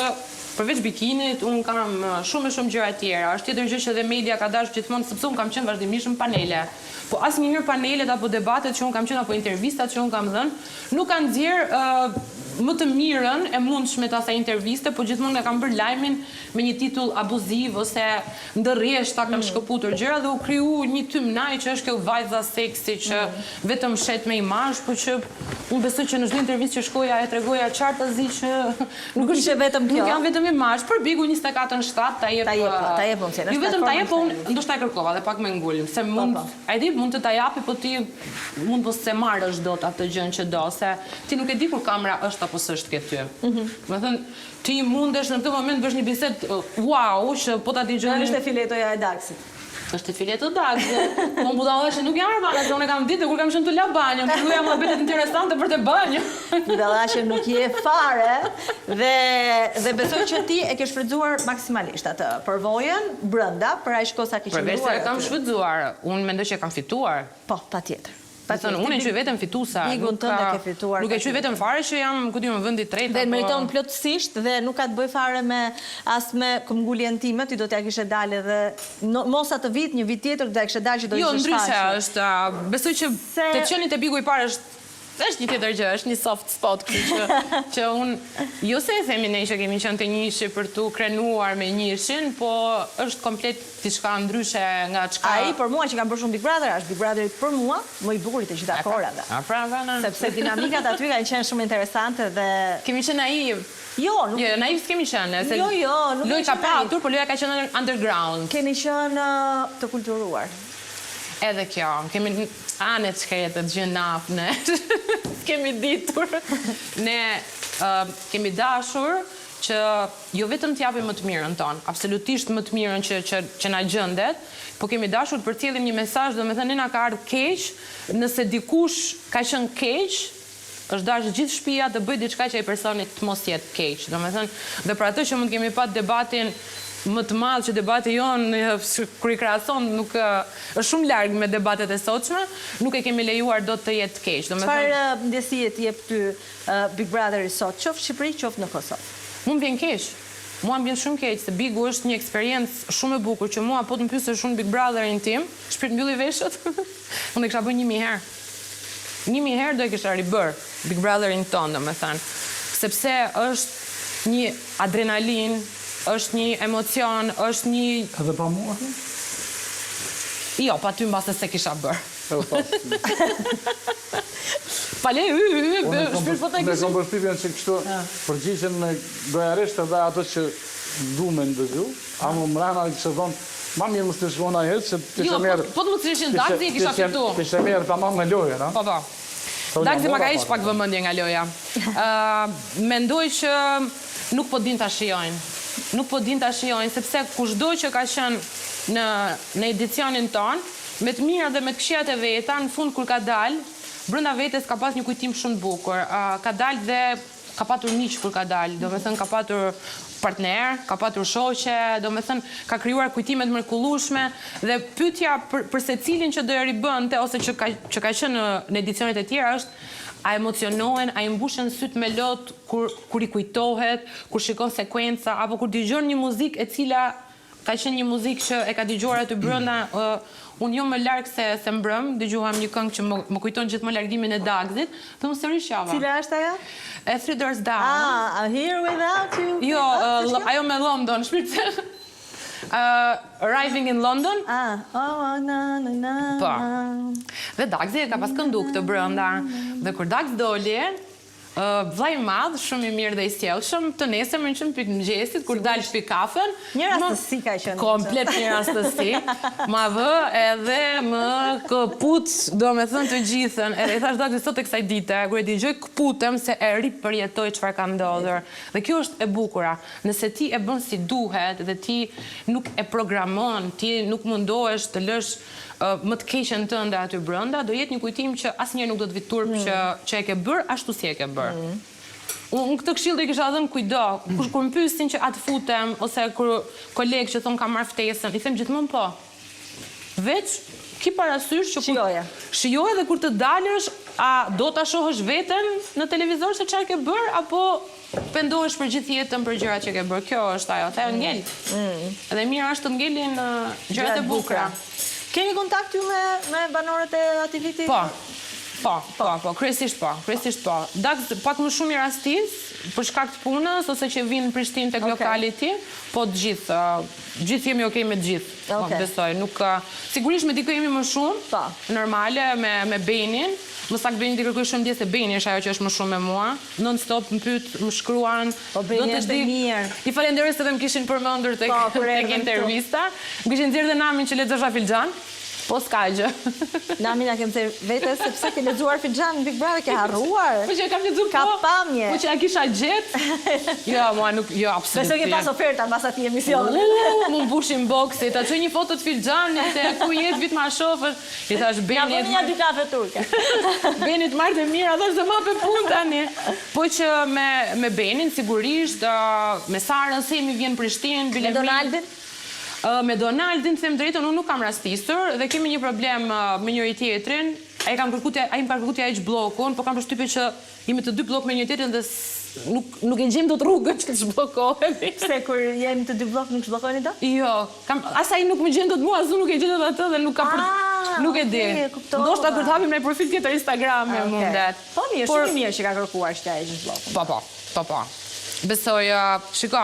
Përveç bikinit, unë kam shumë e shumë gjëra tjera. Është tjetër gjë që dhe media ka dashur gjithmonë, sepse unë kam qenë vazhdimisht në panele. Po asnjëherë panelet apo debatet që unë kam qenë apo intervistat që unë kam dhënë, nuk kanë nxjerrë më të mirën e mundshme të asaj interviste, po gjithmonë e kanë bërë lajmin me një titull abuziv ose ndër rreshta kanë shkëputur gjëra dhe u kriju një tymnajë që është kjo vajza seksi që vetëm shet me imazh, po që unë besoj që në çdo intervistë që shkoja e tregoja qartazi që Nuk është vetëm kjo. Nuk jam vetëm imazh, por Bigu 24 në 7 ta jep. Ta jep, po, ta jep mundësinë. Jo vetëm ta jep, po unë ndoshta e kërkova dhe pak me ngulm, se po, mund, po. a e di, mund të ta japi, po ti mund mos e marrësh dot atë gjën që do, se ti nuk e di kur kamera është. është apo s'është ke ty. Mm Domethënë, ti mundesh në këtë moment bësh një bisedë wow, që po ta dëgjonin... Është e filetoja e Daksit. Është e fileto Daksit. Po unë budallaqe nuk jam Arbana, se unë e kam ditë kur kam qenë te la banjo, më filluja muhabetet interesante për te banjo. Budallaqe nuk je fare dhe dhe besoj që ti e ke shfrytëzuar maksimalisht atë përvojën brenda për aq kohë sa ke qëndruar. Përveç se e kam shfrytëzuar, unë mendoj që e kam fituar. Po, patjetër. Patjetër, unë e quaj veten fituese. Bigun tënd e ke fituar. Nuk e quaj veten fare që jam, ku di unë, vendi i tretë. Dhe meriton plotësisht dhe nuk ka të bëjë fare me as me këmbguljen time, ti do t'ia kishe dalë edhe mos atë vit, një vit tjetër do t'ia kishe dalë që do ishe shfaqur. Jo, ndryshe është. Besoj që të qenit te Bigu i parë është është një tjetër gjë, është një soft spot, kështu që që unë jo se e themi ne që kemi qenë te njëshi për t'u krenuar me njëshin, po është komplet diçka ndryshe nga çka Ai për mua që kam bërë shumë Big Brother, është Big Brotheri për mua më i bukur i të gjitha kohërave. A pra, pra, na. Sepse dinamikat aty kanë qenë shumë interesante dhe Kemi qenë naiv. Jo, nuk Jo, naiv s'kemi qenë, se Jo, jo, nuk lojë ka patur, por loja ka qenë underground. Keni qenë të kulturuar. Edhe kjo, kemi anë të shkretët, gjynah ne. S'kemi ditur. Ne kemi dashur që jo vetëm të japim më të mirën tonë, absolutisht më të mirën që që që na gjendet, po kemi dashur të përcjellim një mesazh, domethënë ne na ka ardhur keq, nëse dikush ka qenë keq, është dashur gjithë shtëpia të bëjë diçka që ai personi të mos jetë keq, domethënë dhe për atë që mund të kemi pat debatin më të madh që debati jonë kur i krahason nuk është shumë larg me debatet e sotshme, nuk e kemi lejuar dot të jetë keq, domethënë Çfarë ndjesie të jep ty Big Brotheri sot, qoftë në Shqipëri, qoftë në Kosovë? Mua më vjen keq. Mua më vjen shumë keq se Bigu është një eksperiencë shumë e bukur që mua po të më pyesësh unë Big Brotherin tim, shpirt mbylli veshët, unë e kisha bërë 1000 herë. 1000 herë do e kisha ribërë Big Brotherin tonë, domethënë, sepse është një adrenalinë, është një emocion, është një Edhe pa mua? Jo, pa ty mbase s'e kisha bërë. Pa le, hy, hy, hy, shpirt po ta kishin. Unë kam përshtypjen që kështu përgjigjen me gojarisht edhe ato që du me ndëgju, ama mrena kishe thonë, ma mirë mos të shkona hiç, që të jo, po, po të mos ishin Dagzi e kisha fitu. Të ishe mirë tamam me lojën, a? Po, po. Dagzi ma ka heq pak vëmendje nga loja. Mendoj që nuk po din ta shijojnë. Nuk po din ta shijojnë, sepse kushdo që ka qenë në, në edicionin tonë, Me të mirat dhe me të këqijat e veta, në fund kur ka dalë, brenda vetes ka pas një kujtim shumë të bukur. Ka dalë dhe ka patur miq kur ka dalë, domethënë ka patur partner, ka patur shoqe, domethënë ka krijuar kujtime të mrekullueshme dhe pyetja për për secilin që do e ribënte ose që ka që ka qenë në në edicionet e tjera është a emocionohen, a i mbushen sytë me lot kur kur i kujtohet, kur shikon sekuenca apo kur dëgjon një muzikë e cila Ka qenë një muzikë që e ka dëgjuar aty brenda, unë jo më larg se se mbrëm, dëgjuam një këngë që më më kujton gjithmonë largimin e Dagzit, dhe unë sërish qava. Cila është ajo? E Three Doors Down. Ah, I'm here without you. Jo, ajo me London, shpirt. Arriving in London. Ah, oh, na na na. Po. Dhe Dagzi e ka pas këndu këtë brenda. Dhe kur Dagz doli, Vllai i madh, shumë i mirë dhe i sjellshëm, të nesërmen që në pikë mëngjesit, kur dal pi kafen, Një rastësi ka qenë. Komplet një rastësi. Ma vë edhe më këput, domethënë të gjithën. Edhe i thash Dagzit sot e kësaj dite, kur e dëgjoj këputem se e ripërjetoj çfarë ka ndodhur. Dhe kjo është e bukura. Nëse ti e bën si duhet dhe ti nuk e programon, ti nuk mundohesh të lësh më të keqen tënde aty brenda, do jetë një kujtim që asnjëherë nuk do të vijë turp mm. që që e ke bërë ashtu si e ke bërë. Mm. Unë këtë këshillë do i kisha dhënë kujtdo, kur kur më pyesin që a të futem ose kur kolegë që thonë kam marrë ftesën, i them gjithmonë po. Veç ki parasysh që kur shijoje. Shijoje dhe kur të dalësh, a do ta shohësh veten në televizor se çfarë ke bërë apo Pendohesh për gjithë jetën për gjërat që ke bërë. Kjo është ajo, ajo ngel. Mm. Dhe mirë është të ngelin gjërat e bukura. Keni kontakt ju me me banorët e atij viti? Po. Po, po, po, kryesisht po, kryesisht po. Dax pak më shumë i rastis, për shkak të punës ose që vijnë në Prishtinë tek okay. lokali i tij, po të gjithë, gjithë jemi okay me të gjithë. Po, okay. besoj, nuk sigurisht me dikë jemi më shumë. Po. Normale me me Benin, më saktë Benit i kërkoj shumë ndjesë se Beni është ajo që është më shumë me mua. Non stop më pyet, më shkruan. Po Beni është e mirë. I falenderoj se dhe më kishin përmendur tek po, tek intervista. Më kishin nxjerrë dhe namin që lexosha filxhan. Po s'ka gjë. Namin ia kem nxjerrë vetes sepse ke lexuar filxhan në Big Brother, ke harruar. Po që e kam lexuar po. Ka pamje. Po që e kisha gjet. Jo, mua nuk, jo, absolutisht. Besoj ke pas oferta mbas atij emisioni. Uuu, m'u mbush inboxi, ta çoj një foto të filxhanit, se ku je të vi të ma shofësh. I thash Benit. Na bëni nja dy kafe turke. Benit marrtë e mira, thash se ma pe punë tani. Po që me me Benin sigurisht, me Sarën Semi vjen në Prishtinë, bile Me Donaldin? Me Donaldin, të them drejtën, unë nuk kam rastisur dhe kemi një problem me njëri-tjetrin. Ai kam kërku ai më ka kërku t'ia heq bllokun, po kam përshtypjen që jemi të dy bllok me njëri-tjetrin dhe nuk nuk e gjejmë dot rrugën që të zhbllokohemi. Pse kur jemi të dy bllok nuk zhbllokoheni dot? Jo, kam as ai nuk më gjen dot mua, as unë nuk e gjej dot atë dhe nuk ka për Ah, nuk e di. okay, kuptova. Ndoshta kur të hapim ndonjë profil tjetër Instagrami Ah, okay. mundet. Po mirë, Por- shumë i mirë që ka kërkuar që t'ia heqësh bllokun. Po, po, po, po. Besoj, shiko,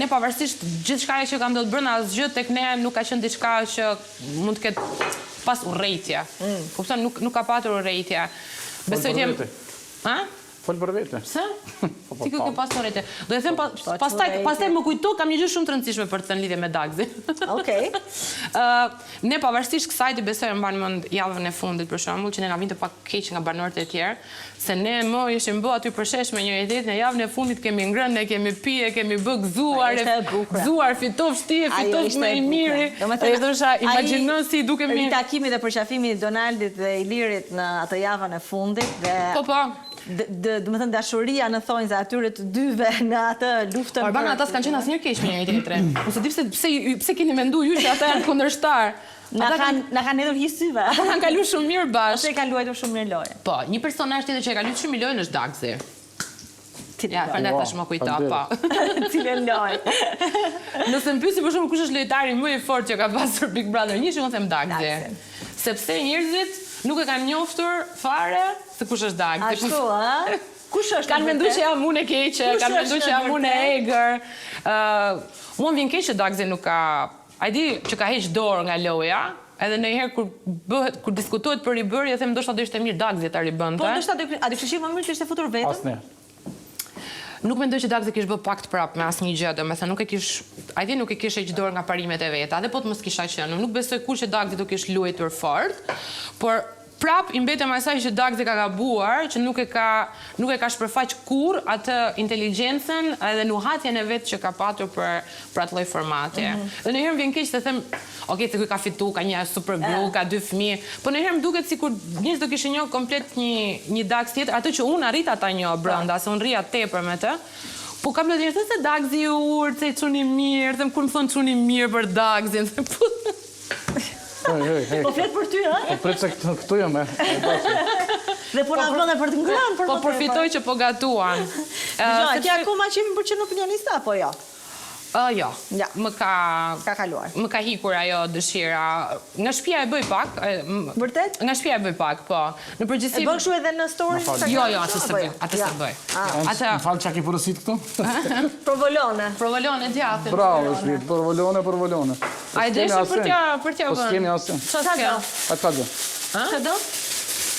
ne pavarësisht gjithçkaje që ka ndodhur brenda asgjë tek ne nuk ka qenë diçka që mund të ketë pas urrejtje. Mm. Kupton, nuk nuk ka patur urrejtje. Besoj të jem Ha? Fol për vete. Pse? Po, po, Ti ke pas urrejtje. Do e them pa, po, pastaj pastaj më kujto kam një gjë shumë të rëndësishme për të thënë lidhje me Dagzin. Okej. Ë, ne pavarësisht kësaj ti besoj e mban mend javën e fundit për shembull që ne na vinte pak keq nga banorët e tjerë, se ne më ishim bë aty përshesh me njëri-tjetrin, javën e fundit kemi ngrënë, ne kemi pi, e kemi bë gëzuar, gëzuar, fitofsh ti, fitofsh më i miri. Domethënë, thosha, imagjino si dukemi. Ritakimi dhe përqafimi i Donaldit dhe Ilirit në atë javën e fundit dhe Po po. Domethënë dashuria në thonjza atyre të dyve në atë luftën. Arbana ata s'kanë qenë asnjëherë keq me njëri-tjetrin. Unë s'e di pse pse pse keni menduar ju që ata janë kundërshtarë. Na kanë na kanë hedhur hi syve. Ata kanë kalu shumë mirë bashkë. Ose e kanë luajtur shumë mirë lojën. Po, një personazh tjetër që e ka luajtur shumë mirë lojën është Dagzi. Ja, prandaj thash më kujto, po. Cilën lojë? Nëse më pyesin për shembull kush është lojtari më i fortë që ka pasur Big Brother një, unë them Dagzi. Sepse njerëzit nuk e kanë njoftur fare se kush është Dagzi. Ashtu, ë? Kush është? Kanë menduar që jam unë e keqe, kanë menduar që jam unë e egër. Ë, mua më vjen keq që Dagzi nuk ka A di që ka heq dorë nga loja, edhe ndonjëherë kur bëhet kur diskutohet për ribërje them ndoshta do ishte mirë Dagzi ta ribënte. Po ndoshta do a do kishte qenë më mirë të ishte futur vetëm? Asnjë. Nuk mendoj që Dagzi kish bë pakt prap me asnjë gjë, domethënë nuk e kish, a di nuk e kish heq dorë nga parimet e veta, edhe po të mos kisha qenë. Nuk besoj kurrë që Dagzi do kish luajtur fort, por Prap i mbetem asaj që Dagzi ka gabuar, që nuk e ka nuk e ka shpërfaq kurrë atë inteligjencën edhe nuhatjen e vet që ka patur për për atë lloj formati. Mm -hmm. Dhe ndonjëherë më vjen keq se them, ok, se ky ka fitu, ka një super gru, ka dy fëmijë, po ndonjëherë më duket sikur njerëzit do kishin njohur komplet një një Dagz tjetër, atë që unë arrita ta njoh brenda, se unë rrija tepër me të. Po kam ndonjëherë se Dagzi i urtë, se çun i mirë, them kur më thon çun i mirë për Dagzin, them po. Hej, hej, hej. Po flet për ty, ha? Po prit se këtu, këtu jam e. Dhe po na vën dhe për të ngrënë për Po përfitoj që po gatuan. Dëgjo, ke akoma qejfin për të qenë opinioniste apo jo? Ë jo. Ja. Më ka ka kaluar. Më ka ikur ajo dëshira. Nga shtëpia e bëj pak. Vërtet? Nga shtëpia e bëj pak, po. Në përgjithësi E bën kështu edhe në story Instagram? Jo, jo, atë s'e bëj. Atë s'e bëj. Atë Më fal çka ke porosit këtu? Provolone. Provolone djathin. Bravo, shpirt. Provolone, provolone. A e deshe për t'ja për t'ja po vënë? Po s'kemi asgjë. Çfarë s'ke? A ka gjë? Ha? Çfarë do?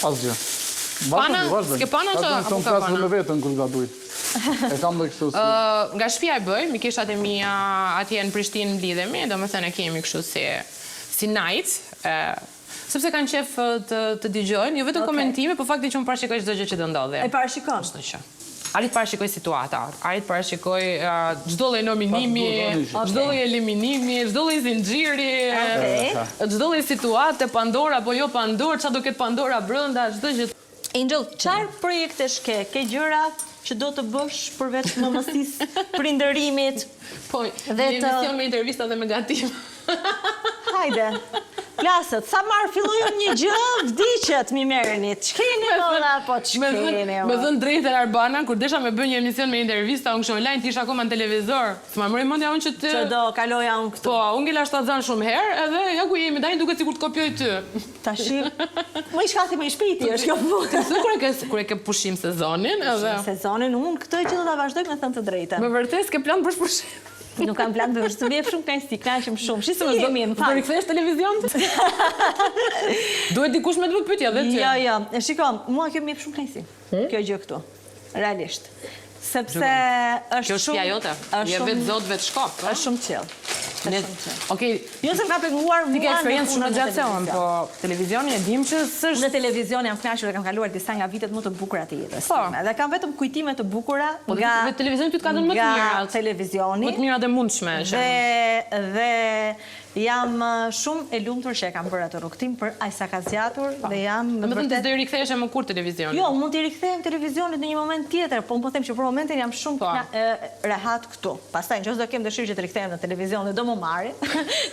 Asgjë. Pana, s'ke pana që apo ka pana? me veten kur gatuj. E kam dhe kështu si. Nga shtëpia e bëj, mikeshat e mia atje në Prishtinë mblidhemi, domethënë e kemi kështu si si night, sepse kanë qef të të dëgjojnë, jo vetëm komentime, po fakti që unë parashikoj çdo gjë që do ndodhi. E parashikon? Çdo gjë. Arrij të parashikoj situata, arrij të parashikoj çdo lloj nominimi, çdo lloj eliminimi, çdo lloj zinxhiri, çdo lloj situate, Pandora apo jo Pandora, çfarë do ketë Pandora brenda, çdo gjë. Angel, çfarë projektesh ke? Ke gjëra që do të bësh përveç mëmësisë, prindërimit? Po, një emision me intervista dhe me gatim. Hajde. Plasët, sa marr filloj unë një gjë, vdiqët mi merrni. Ç'keni vëlla, po ç'keni? Me thënë drejtën Arbana, kur desha me bë një emision me intervista, unë kisha online, ti ishe akoma në televizor. S'ma mori mendja unë që të Që do kaloja unë këtu. Po, unë ngela shtatzan shumë herë, edhe ja ku jemi, tani duket sikur të kopjoj ty. Tashi, më i shkathi më i shpejti është kjo punë. Ti thua kur e ke kur e ke pushim sezonin, edhe. Sezonin unë këtë gjë do ta vazhdoj me thënë të drejtën. Me vërtet s'ke plan për pushim. Nuk kam plan të vështirë, më jep shumë kënaqësi, kënaqem shumë. Shi si jemi, më fal. Do rikthehesh televizion? Duhet dikush me të bë pyetje dhe ty. Jo, jo. E shiko, mua kjo më jep shumë kënaqësi. Hmm? Kjo gjë këtu. Realisht. Sepse është shumë Kjo është jote. Je vetë zot vetë shkop, Është shumë chill. Ka shumë qejf. Okej. Jo se më ka penguar mua. Ti ke eksperiencë shumë gjatë se unë, po televizioni e dim që s'është. Në televizion jam kënaqur dhe kam kaluar disa nga vitet më të bukura të jetës po. time. Dhe kam vetëm kujtime të bukura po, nga dhe televizioni ty të ka dhënë më të mirat. Nga televizioni. Më të mirat e mundshme që. Dhe dhe jam shumë e lumtur që e kam bërë atë rrugëtim për aq sa ka zgjatur po. dhe jam me vërtet. Domethënë do i riktheheshe më kurrë televizionit. Jo, mund t'i rikthehem televizionit në një moment tjetër, po unë po them që për momentin jam shumë po. rehat këtu. Pastaj në qoftë se do kem dëshirë që të rikthehem në televizion dhe do më marrin,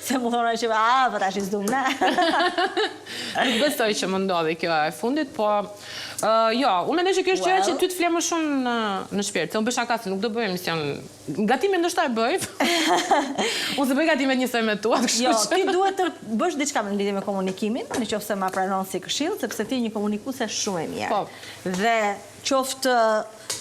se më thonë që a, po tash s'dum ne. Nuk besoj që më ndodhi kjo e fundit, po jo, unë mendoj që kjo është gjëja që ty të fle më shumë në në shpirt, se unë bëj shaka se nuk do bëj emision. Gatimin ndoshta e bëj. Unë s'e bëj gatimet njësoj me tua, kështu jo, që. Jo, ti duhet të bësh diçka në lidhje me komunikimin, në qoftë se ma pranon si këshillë, sepse ti je një komunikuese shumë e mirë. Po. Dhe qoftë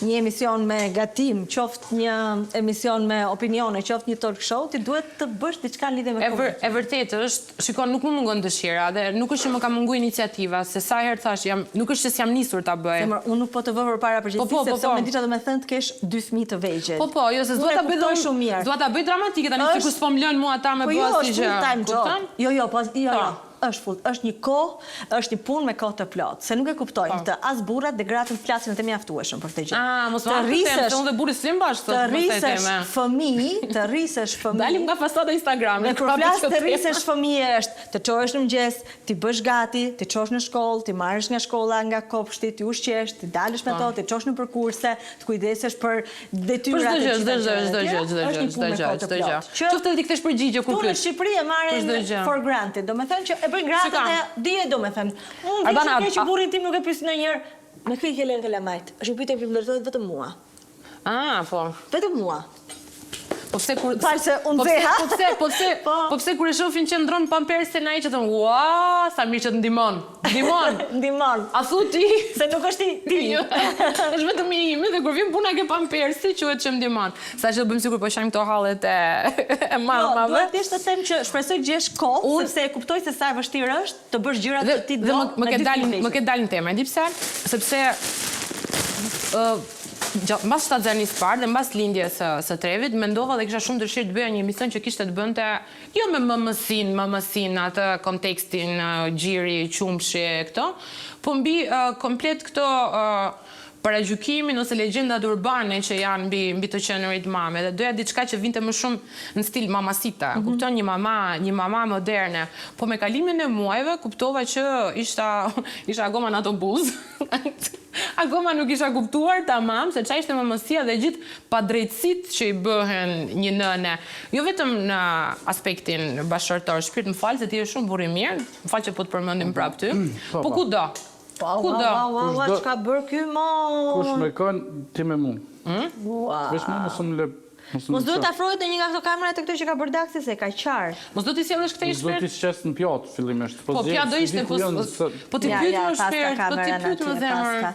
një emision me gatim, qoftë një emision me opinione, qoftë një talk show, ti duhet të bësh diçka në lidhje me komunikimin. E vërtetë është, shiko, nuk më mungon dëshira dhe nuk është që më ka mungu iniciativa, se sa herë thashë, jam, nuk është që s'jam nisur ta bëj. Zemër, unë nuk po të vë përpara Po, përgjegjësisë, po, po, sepse po. unë e di çfarë do me thënë të kesh dy fëmijë të vegjël. Po, po, jo, se s'dua Unë e ta bëj kuptoj shumë mirë. S'dua ta bëj dramatike tani, sikur s'po më lënë mua ata me Po bë jo, asnjë është gjë. full time job. Kupton? Jo, jo, po, jo, Po. jo. Është full, është një kohë, është një punë me kohë të plotë, se nuk e kuptojnë Po. këtë, as burrat dhe gratë nuk flasin të mjaftueshëm për këtë gjë. Ah, mos ma hap këtë temë, se unë dhe burri s'flim bashkë sot Të për këtë rrisësh temë. fëmijë, të rrisësh fëmijë. Dalim nga fasada e Instagramit. Dhe kur flas të rrisësh fëmijë është të çohesh në mëngjes, t'i bësh gati, t'i çosh në shkollë, t'i marrësh nga shkolla, nga kopshti, t'i ushqesh, t'i dalësh me Po. to, t'i çosh nëpër kurse, të kujdesesh për detyrat Për e çdo gjë, gjitha çdo gjë, gjërat e çdo gjë, tjera, çdo është gjë, një çdo punë me gjë, kohë të çdo gjë. plotë. Që Qoftë edhe t'i kthesh përgjigje kur Këtu në pyet. Shqipëri e Për marrin çdo gjë. for granted, domethënë që e bëjnë gratë Shiko. dhe dije domethënë. Unë vjen Arbana, shumë keq që a- burrin tim nuk e pyes ndonjëherë, me kë i ke lënë kalamajt? Është një pyetje që më drejtohet vetëm mua. Ah, po. Vetëm mua. Po pse kur Fal se unë po pse nxeha. po pse po pse Po. po pse kur e shohin që ndron pampersin ai që thonë, "Ua, sa mirë që të ndihmon." Ndihmon. Ndihmon. A thu ti? Se nuk është i ti. Jo, është vetëm i imi dhe kur vjen puna ke pampersi quhet që më ndihmon. Sa që bëjmë sikur po shajmë këto hallet e e Jo, mamave. duhet thjesht të them që shpresoj të gjesh kohë, sepse e kuptoj se sa e vështirë është të bësh gjërat Dhe, që ti dhe do më, më me ke dy dalë fëmijë më ke dalë në temë. E di pse? Sepse ë gjatë mbas shtatzënisë parë dhe mbas lindjes së, së Trevit, mendova dhe kisha shumë dëshirë të bëja një emision që kishte të bënte jo me mëmësinë, mëmësinë, atë kontekstin, gjiri, qumshi, këto, po mbi komplet këto paragjykimin ose legjendat urbane që janë mbi mbi të qenurit mame dhe doja diçka që vinte më shumë në stil mamasita, mm -hmm. kupton një mama, një mama moderne. Po me kalimin e muajve kuptova që isha isha akoma në ato buzë. Akoma nuk isha kuptuar tamam se ça ishte mëmësia dhe gjithë padrejtësitë që i bëhen një nëne, jo vetëm në aspektin bashkëshortor, shpirt më fal se ti je shumë burrë i mirë, më fal që po të përmendim prapë ty, Po, po po. kudo. Po, Kudo. ua, ua, ua, Kushdo- ç'ka bërë ky mo? Kush me kënë, ti me mu. Ua. Veç mu mos më le... Mos duhet të afrohet në një nga këto kamerat e këto që ka bërë Daksi se ka qarë. Mos do t'i sjellësh këtej Mos do shpirt? t'i qes në pjatë fillimisht. Po pjatë do ishte, po po ti pyet më shpirt, po ti pyet më zemër.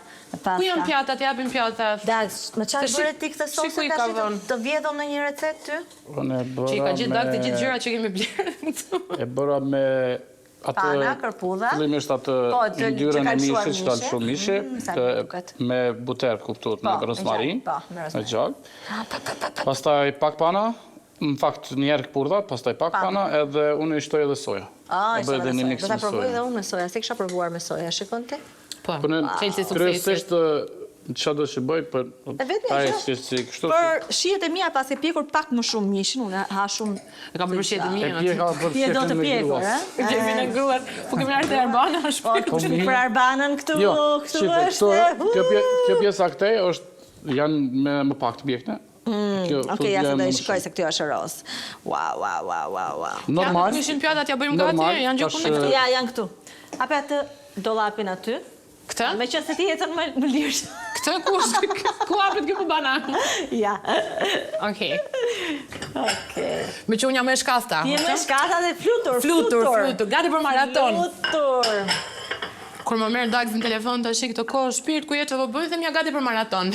Ku janë pjatat, japim pjatat. Dax, me çfarë bëre ti këtë sosë tash të vjedhëm në një recetë ty? Unë e bëra. Që i ka gjetë Dax të gjithë gjërat që kemi blerë. E bëra me atë Pana, kërpudha. Fillimisht atë po, yndyrën e mishit që ka lëshu mishi, mm, të, me buter, kuptohet, me po, rozmarin, po, me me gjak. Pastaj pak pana, në fakt një herë kërpudha, pastaj pak pana, edhe unë i shtoj edhe soja. Ah, E bëj edhe një mix Do ta me provoj soja. edhe unë me soja, s'e kisha provuar me soja, shikon ti? Po, Po në çelësi i suksesit. kryesisht Ça do që bëj për E vetmja ai gjë. si si kështu. Për shijet e mia pasi pjekur pak më shumë mishin, unë ha shumë. E ka për shijet e mia. E pjeka për Ti e do të qefin e pjekur, gruas. ë? Qefin e gruas. Po kemi ardhur te Arbana Po, shpirt. Po, mirë. për Arbanën këtu, Jo, këtu shife, është. këto, kjo, pje, kjo pjesa këtej është janë me më pak të pjekne. Mm, kjo, Okej, ja se do e shikoj se këtu është roz. Wow, wow, wow, wow, wow. Normal. Ku ishin pjatat, ja bëjmë gati, janë gjëkund tash, këtu. Ja, janë këtu. Hape atë dollapin aty. Këtë? Me qenë se ti ecën më, më lirë. Këtë ku është? Ku hapet kjo banan? Ja. Okej. Okej. Me që unë jam e shkathta. Ti je më e shkathta dhe flutur, flutur, flutur. Gati për maraton. Flutur. Kur më merr Dax në telefon tash këto kohë shpirt ku je çfarë po bëj them ja gati për maraton.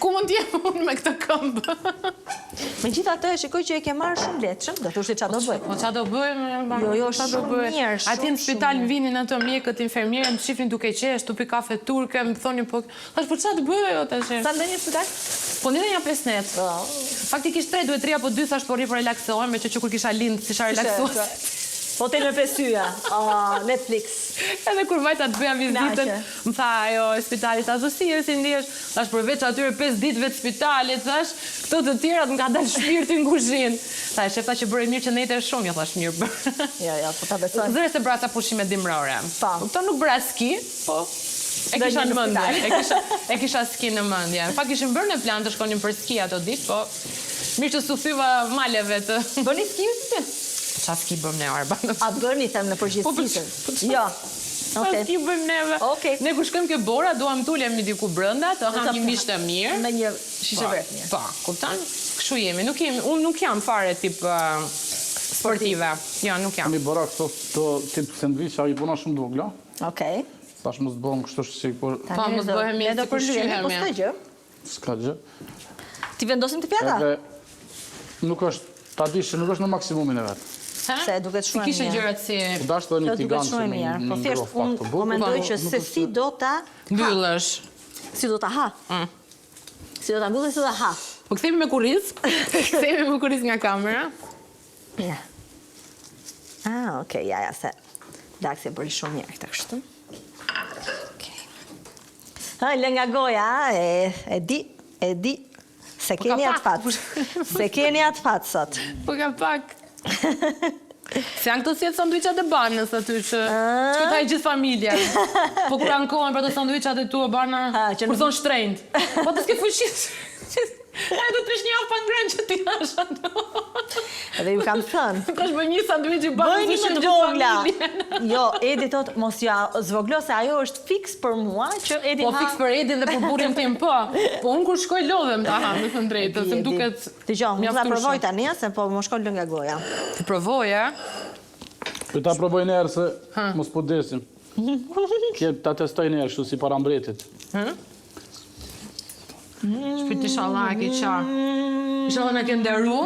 Ku mund të jem unë me këtë këmbë? Megjithatë e shikoj që e ke marrë shumë lehtëshëm, do thosh ti ça do bëj. Po ça do bëj? Jo, jo, shumë mirë, shumë. Atje në spital më vinin ato mjekët, infermierët, më shifnin duke qesh, tu pi kafe turke, më thonin po Thash, po ça të bëj o tash? Sa ndenje në spital? Po ndenja nja 5 net. Po. Faktikisht 3 duhet rrija po 2 thash po rri po relaksohem, meqë që kur kisha lind s'isha relaksuar. Po te në pesyja, oh, Netflix. Edhe kur vajta të bëja vizitën, më tha ajo e spitalit, tha, si je, si ndihesh? Thash, përveç atyre 5 ditëve të spitalit, thash, këto të tjerat më ka dalë shpirti në kuzhinë. Tha, e shef tha që bëre mirë që ndejte shumë, jo thash mirë bërë. Jo, jo, po ta besoj. Zëre se bëra ca pushime dimrore. Po. Kupton, nuk bëra ski, Po. E kisha në mendje, e kisha, e kisha ski në mendje. Në fakt kishim bërë në plan të shkonim për ski ato ditë, po mirë që s'u thyva maleve të. Bëni ski ju ti? Ça ski bëmë ne Arba? A bëni them në përgjithësi? Po, po, po, jo. Ça ski bëjmë neve? Okej. Ne kur shkojmë ke bora, duam të ulemi diku brenda, të hamë një mish të mirë. Me një shishe po, verë të mirë. Po, kupton? Kështu jemi. Nuk jemi, unë nuk jam fare tip sportive. Jo, nuk jam. Mi bëra këto tip sandwicha i bëna shumë të vogla. Okej. Tash mos bëhem kështu si kur... Po, mos bëhemi Ne do si kur përlyemi, po shqyhemi. s'ka gjë. S'ka gjë. T'i vendosim te pjata? Edhe nuk është, ta dish që nuk është në maksimumin e vet. Ha? Se duket Si shumë e kishe mirë. gjërat si Po dashtë edhe një Kjo duket tigan shumë që e me mirë. një Po thjesht ngroh pak unë të po bukë, mendoj po që nuk se është si do ta mbyllësh. si do ta ha. Mm. Si do ta mbyll dhe si do ta ha. Po kthehemi me kurriz. Kthehemi me kurriz nga kamera. Ja. Ah, okej, ja, ja, se Daksi e bëri shumë mirë këtë kështu. Okej. Ha, lë nga goja, e, e di, e di, se Po ka keni atë pak, fat. Se keni atë fat sot. Po ka pak. Se janë këto si ato sanduiçat e banës aty që Ah. që këta e gjithë familja. Po kur ankohen për ato sanduiçat e tua bana, Ha, që kur nuk- thonë shtrenjtë. Po të s'ke fuqi. Ai do të rrish një javë pa ngrënë që ti hash ato. Edhe ju kam thënë. Tash bëj një sanduiç i banës Bëjni ushqim më të gjithë vogla. familjen. Jo, Edi thot mos ja zvoglo se ajo është fiks për mua që Edi Po ha. fiks për Edin dhe për burrin tim, po. Po unë kur shkoj lodhem ta ha, me thënë drejtën, se më duket Dëgjo, unë ta mjaftueshëm. provoj tani, se po më shkon lë nga goja. Ti provoje. Po ta provoj një herë se mos po desim. Kje ta testoj një herë kështu si para mbretit. Shpirt inshallah e ke qa. Inshallah na ke nderu.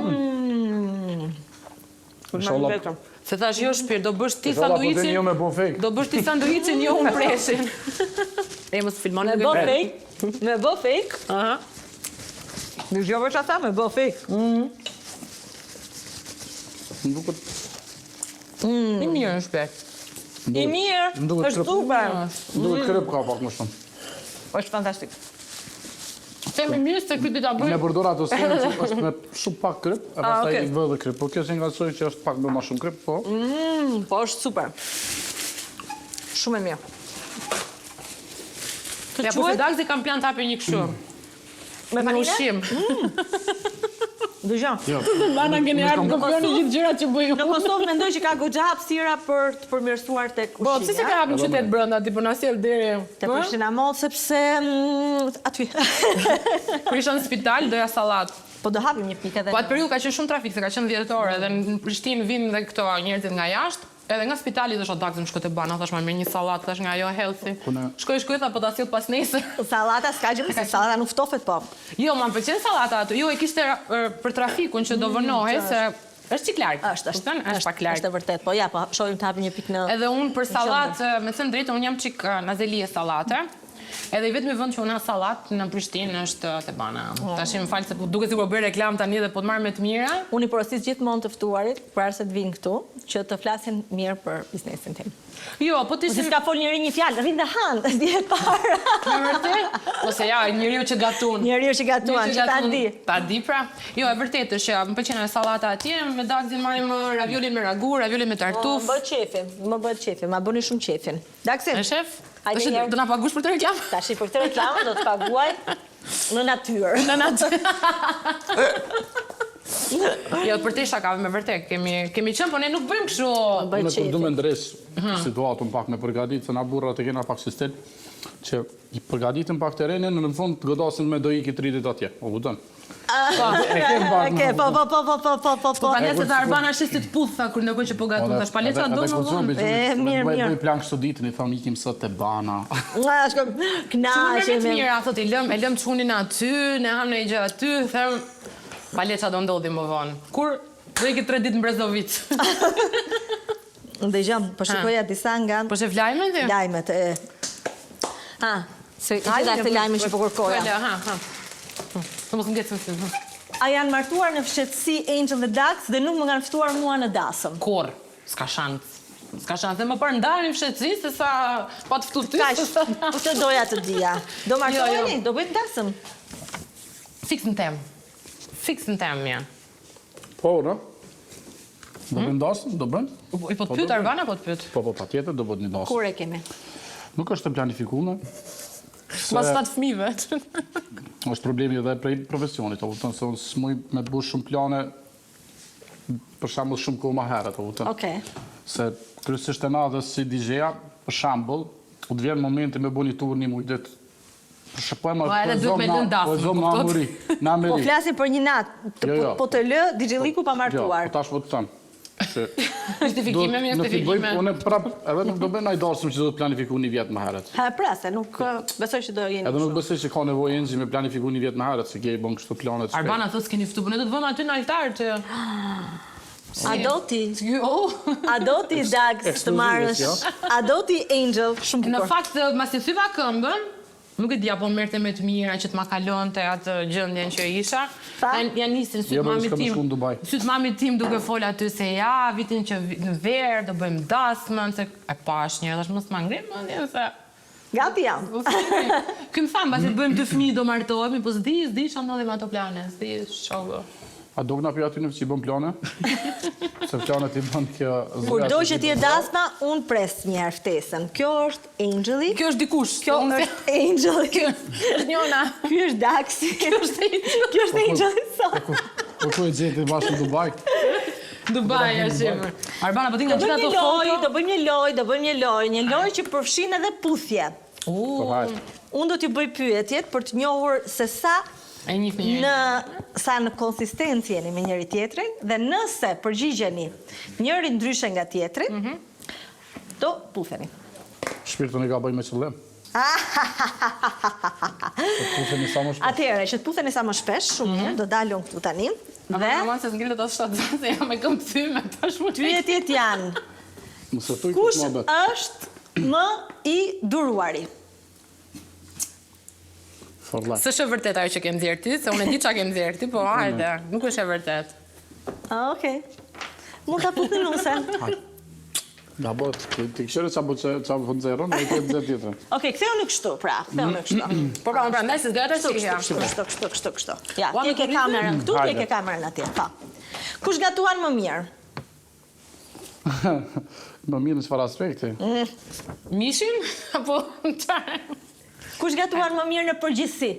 Inshallah. Se thash jo shpirt, do bësh ti Inshallah po deni sanduiçin. jo me bo fake. Do bësh ti sanduiçin, jo unë preshin. E mos filmoni. Me bo fake, me bo fake. Aha. Dëgjove çfarë tha, me bo fake. Më duket I mirë është shpirt. I mirë, Më duket është krip. super. Më duket krip ka pak më shumë. Është fantastik. Themi mirë se ky do ta bëj. Ne përdor ato sene që është me shumë pak kryp, e pastaj okej. i vë dhe kryp. Po kjo si nga soj që është pak me më shumë kryp, po. Mm, po është super. Shumë e mirë. Të Ja, po se quhet Dagzi kam plan të hapi një kështu. me Me vanile? ushqim. Dëgjo. Jo. Bana keni ardhur në kopjoni gjithë gjërat që bëj Në unë. Kosovë mendoj që ka goxha hapësira për të përmirësuar tek Po, pse s'e ka hapë në qytet brenda, ti po na sjell deri. Te Prishtina Mall sepse mm, aty. Kur isha në spital doja sallatë. Po do hapim një pikë edhe. Po atë periudhë ka qenë shumë trafik, se ka qenë dhjetor edhe në Prishtinë vinë dhe këto njerëzit nga jashtë. Edhe nga spitali thosha Dagzi më shko te bana, thash ma mirë një sallatë, thash nga ajo healthy. Shkoj, shkoj, tha po ta sjell pas nesër. Sallata s'ka gjë, se sallata nuk ftofet po. Jo, ma pëlqen sallata aty. Jo, e kishte për trafikun që do Mm, vonohej se është çik larg. Është, është. Kupton? Është pak larg. Është e vërtet, po ja, po shohim të hapim një pikë në Edhe unë për sallatë, me thënë drejtën, unë jam çik nazeli e sallate. Edhe i vetmi vend që unë ha sallatë në Prishtinë është te Bana. Oh. Tash më fal se po duket sikur po bëj reklamë tani dhe po të marr me të mira. Unë i porosis gjithmonë të ftuarit, para se të vinë këtu, që të flasin mirë për biznesin tim. Jo, po ti Po si s'ka fol njeri një fjalë, rrin dhe han, di e para. Me vërtet? Ose ja, njeriu që gatun. Njeriu që gatuan, që ta di. Ta di pra. Jo, e vërtetë është që më pëlqen ajo sallata atje, me Dagzin marrim uh, raviolin me ragu, raviolin me tartuf. Më bëhet qefin, më bëhet qefin, ma bëni shumë qefin. Daksi? E shef? Hajde Tash një herë. do na paguash për këtë reklamë? Tashi për këtë reklamë do të paguaj në natyrë. Në natyrë. Jo, për te shakave me vërtet, kemi, kemi qenë, po ne nuk bëjmë kështu. Bëhet Unë kur du qefi. me ndreq situatën pak me përgatit, se na burrat e kena pak si stil. Që i përgatitim pak terrenin, në fund të godasin me do iki 3 ditë atje. O kupton? Po, e kem pak. E po, po, po, po, po, po, po, po. Po se tha Arbana shi si të puth, tha, kur ndërkohë që po gatuan, thash, pa le ça do më vonë. E, mirë, mirë. Bëj plan kështu ditën, i thom ikim sot te Bana. Nga, shkojmë, kënaqemi. Shumë mirë, thotë, i lëm, e lëm çunin aty, ne hamë një gjë aty, them, pa le ça do ndodhi më vonë. Kur, do iki tre ditë në Brezovicë. Dëgjom, po shikoja disa nga... Po shef lajmet ti? Lajmet, e... Ha, se i gjitha këtë lajme që po kërkoja. Ha, ha. Të mos më ngecën si. A janë martuar në fshehtësi Angel dhe Dax dhe nuk më kanë ftuar mua në dasëm? Kurrë, s'ka shans. S'ka shans, dhe më parë ndahemi në fshehtësi, se sa pa të ftu ty, se sa... Kaq, këtë doja të dija. Do jo, martoheni, jo. do bëjmë dasëm? Fiks në temë. Fiks në temë, ja. Po, no? Do hmm? bëjmë dasëm, do bëjmë? Po, po të po pyet Arbana po të pyet. Po, po, patjetër do bëhet një dasëm. Kur e kemi? Nuk është e planifikuar. Mas shtatë fëmijëve. Është problemi edhe prej profesionit, o kupton se unë s'muj me bu shumë plane për shembull shumë kohë më herët, o kupton. Okej. Se kryesisht e na dhe si DJ-a, për shembull, u të vjen momenti me bu një tur një muj ditë Po edhe duhet me lënë dasmën, kupton? Po flasim për një natë, jo, jo. po të lë DJ-lliku pa martuar. Jo, po tash po të them. Justifikime, me justifikime. Unë prap, edhe nuk do bëj naj dasëm që do të planifiku një vjet më herët. Ha, pra, se nuk besoj që do jeni. Edhe nuk besoj që ka nevojë Enxhi me planifiku një vjet më herët, se kjo i bën kështu planet shpejt. Arbana thotë s'keni ftu, po ne do të vëmë aty në altar që A do ti? A do ti Dax të marrësh? Jo? A do ti Angel? Shumë bukur. Në fakt, masi thyva këmbën, nuk e di apo merrte me të mira që të ma kalonte atë gjendjen që isha. Ja nisin sytë jo, mamit tim. Sytë mamit tim duke fol aty se ja, vitin që në verë do bëjmë dasmën, se e pash një, thash mos ma ngri mendjen se Gati jam. Ky më tha, mbasi të bëjmë dy fëmijë do martohemi, po s'di, s'di ç'a ndodhi me ato plane, s'di ç'u A do këna për aty në që i bën plane? Se planet i bën kjo zonja Kurdo që të jetë dasma, unë pres njëherë ftesën. Kjo është Angeli. Kjo është dikush. Kjo është Angeli. Kjo është njona. Kjo është Daxi. Kjo është Angeli. Kjo është po, Angeli po, po, po ku e gjeti bashkë në Dubai? Dubai, është shemër. Arbana, po ti nga gjitha ato foto. Do bëjmë një lojë, do bëjmë një lojë, një lojë që përfshin edhe puthje. Po, Unë do t'ju bëj pyetjet për të njohur se sa E njihni në sa në konsistencë jeni me njëri tjetrin dhe nëse përgjigjeni njëri ndryshe nga tjetri, mm -hmm. do putheni. Shpirtin e gaboj me qëllim. Të putheni sa më shpesh. Atëherë, që të putheni sa më shpesh, shumë mirë, mhm. do dal unë këtu tani. Dhe aman se s'ngel dot as shtatzënë se jam me këmbë thyme tashmë. Pyetjet janë. Kush është më i duruari? S'është e vërtetë ajo që ke nxjerrë ti, se unë e di çka ke nxjerrë ti, po hajde, nuk është e vërtetë. Ah, okej. Mund ta puthni nusen. Na bo, ti këshyre ça po ça po nxjerrën, ai po nxjerr tjetrën. Okej, kthehuni kështu, pra, kthehuni kështu. Po pra, unë prandaj se s'doja ta shihja. Kështu, kështu, kështu, kështu, kështu. Ja, ti e ke kamerën këtu, ti e ke kamerën atje. Po. Kush gatuan më mirë? Më mirë në çfarë aspekti? Mm. Mishin apo çfarë? Kush gatuan më mirë në përgjithësi?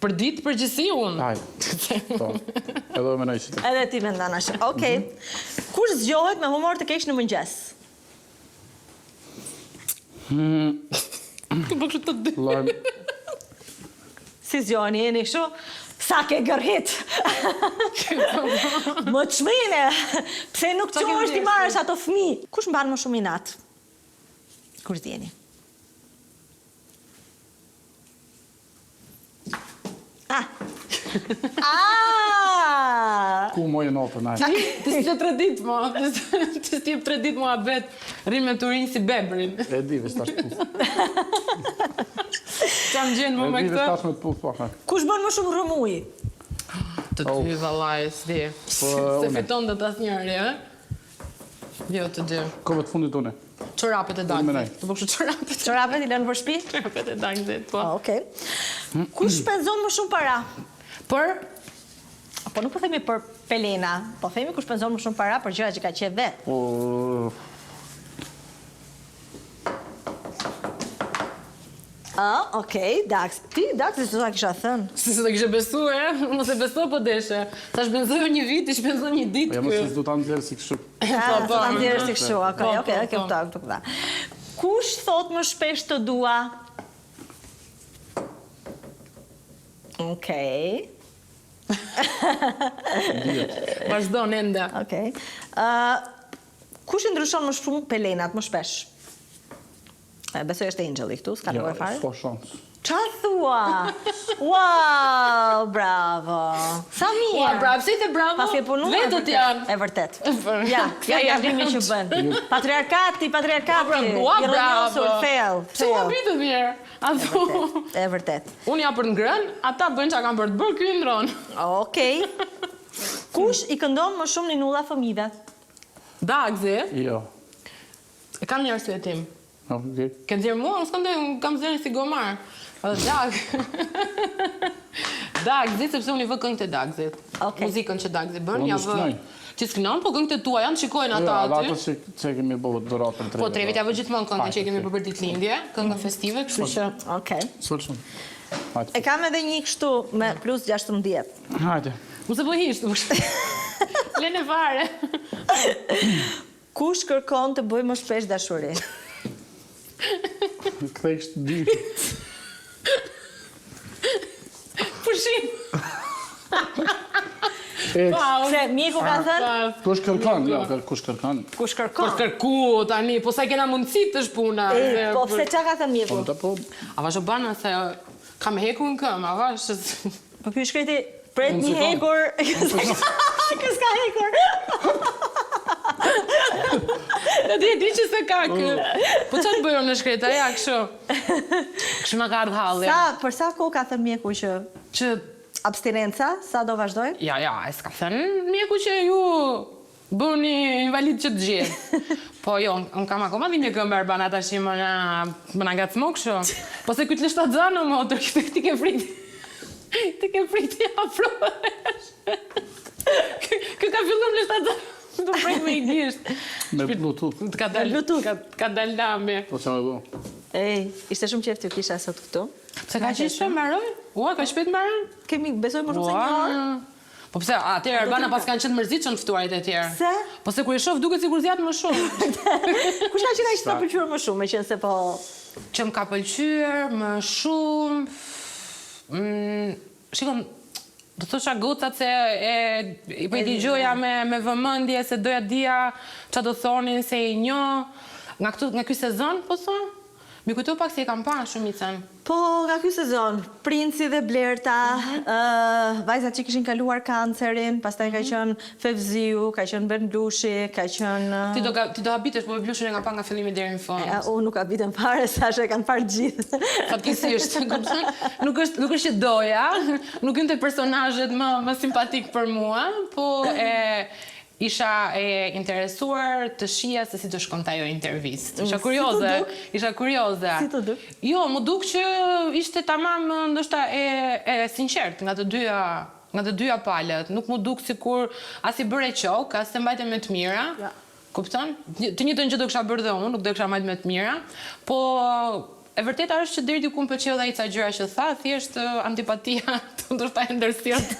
Për ditë përgjithësi unë. Haj. Po. Edhe unë mendoj që ti. Edhe ti mendon ashtu. Okej. Mhm. Kush zgjohet me humor të keq në mëngjes? Hmm. Të bëj kështu të dy. Lajm. Si zgjoheni, jeni kështu? Sa ke gërhit? Më çmende! Pse nuk çohesh t'i marrësh ato fëmijë? Kush mban më shumë inat? Kur ziheni? Ah. Ah! Ku moj natën ai? Ti si tre ditë mo, ti si tre ditë muhabet, rrin me turin si bebrin. E di, veç tash puth. Ça më gjen më me këtë? E di, veç tash me të puth, po. Kush bën më shumë rrëmujë? Të dy vallai, s'di. Po, S'e fiton dot asnjëri, ë? Jo, të dy. Kohëve të fundit unë. Çorapet e Daxit. Të bëj kështu çorapet. Çorapet i lënë për shtëpi? Çorapet e Daxit, po. Ah, okej. Kush shpenzon më shumë para? Për Po nuk po themi për pelena, po themi kush shpenzon më shumë para për gjëra që ka qejf vetë. Po. Ah, okej, Dax. Ti, Dax, si s'do ta kisha thënë. Si s'do ta kishe besu, e? Mos e beso po deshe. Sa shpenzoj një vit, ti shpenzon një ditë. Po, ja, mos se s'do ta nxjerr si kështu. Ah, po, po. Ta nxjerr si kështu, okej, okej, okej, kuptoj, kuptoj. Kush thotë më shpesh të dua? Okej. Vazhdon ende. Okej. Ë kush i ndryshon më shumë pelenat më shpesh? E, besoj është Angeli këtu, s'ka nevojë fare. Jo, s'ka shans. Ça thua? Wow, bravo. Sa mirë. Ua, bravo, pse i the bravo? Paske punuar. Vetët janë. E vërtet. Ja, ja gabimi që bën. Patriarkati, patriarkati. Ua, I rrënjosur bravo. thellë, Pse u thellë. habitët mirë? A thu? E vërtet. Unë jam për të ngrënë, ata bëjnë çka kanë për të bërë, ky ndron. Okej. Kush i këndon më shumë ninulla fëmijëve? Dagzi, Jo. e kam një arsyetim. Okej. Ke nxjerr mua, unë s'këndoj, unë kam zërin si gomar. Edhe Dag. Dagzi, sepse unë i vë këngët e Dagzit. Okej. Muzikën që Dagzi bën, Unë ja nuk vë. këndoj. Ti s'këndon, po këngët e tua janë, shikojnë ata Jo, edhe aty. ato që që kemi bërë dhuratë për treve. Po Trevit ja vë gjithmonë këngën që i kemi bërë për ditëlindje, këngën festive, kështu që Okej. Sulshëm. Hajde. E kam edhe një kështu me plus 16. Hajde. mos e bëj hisht. Lene fare. Kush kërkon të bëjë më shpesh dashuri? Kthej kështu dy. Pushim. Ex. Se mjeku ka thënë Kush kërkon? Jo, kër- kush kërkon? kush Po kërkon. kërku tani, po sa i kena mundësi të është puna. E, se- po pse çka ka thënë mjeku? Po ta po. A vazhdo bana se kam hekur në këmbë, a vash. Po ky shkreti pret Unë një s'e kam. hekur. Ky s'ka hekur. Në di e di që se ka kë. Po çfarë të bëj unë në shkreta, ja, kështu. Kështu ma ka ardhë halli. Sa për sa kohë ka thënë mjeku që Që, abstinenca, sa do vazhdojë? ja, ja, e s'ka thënë mjeku që ju bëni invalid që të gjithë. Po jo, unë kam akoma dhimbje këmbe Arbana tash më na më na ngacmo kështu. Po se ky të lë shtatzënë motër, ti ti ke frikë. Ti ke frikë ti afrohesh. Ky ky ka filluar në shtatzënë. Do prek me i gisht. Me Bluetooth. Të ka dalë Bluetooth. Ka, ka dalë nami. Po çfarë më bë? Ej, ishte shumë qejf t'ju kisha sot këtu. Pse ka që shpejt mbaroi? Ua, ka shpejt mbaron? Kemi besoj më shumë se një orë. Po pse atëherë Arbana pas kanë qenë të mërzitshëm të ftuarit e tjerë. Pse? Po se kur e shoh duket sikur zjat më shumë. Kush ka qenë ai që të pëlqyer më shumë, meqense po që më ka pëlqyer më shumë mm, shikon do thosha gocat se e, i po i dëgjoja me me vëmendje se doja dija çfarë do thonin se i njoh nga këtu nga ky sezon po thon Mi kujto pak se i kam pa shumicën. Po, nga ky sezon, Princi dhe Blerta, Mhm. ë, vajzat që kishin kaluar kancerin, pastaj Mhm. ka qenë Fevziu, ka qenë Ben Blushi, ka qenë Ti do ga- ti do habitesh, po Blushin e kam pa nga fillimi deri në fund. E, unë nuk habitem fare, sa që e kanë parë gjithë. Fatkeqësisht, kupton? Nuk është nuk është që doja, nuk hynte personazhet më më simpatik për mua, po e isha e interesuar të shija se si të shkonte ajo intervistë. Isha Mm, si kurioze, t'u duk? isha kurioze. Si t'u duk? Jo, më duk që ishte tamam ndoshta e e sinqert nga të dyja nga të dyja palët. Nuk më duk sikur as i bëre qok, as se mbajte me të mira. Ja. Kupton? Të njëjtën gjë do kisha bërë dhe unë, nuk do kisha mbajt me të mira, po e vërteta është që deri diku më pëlqeu dhe ai ca gjëra që tha, thjesht ë, antipatia ndoshta e ndërsjelltë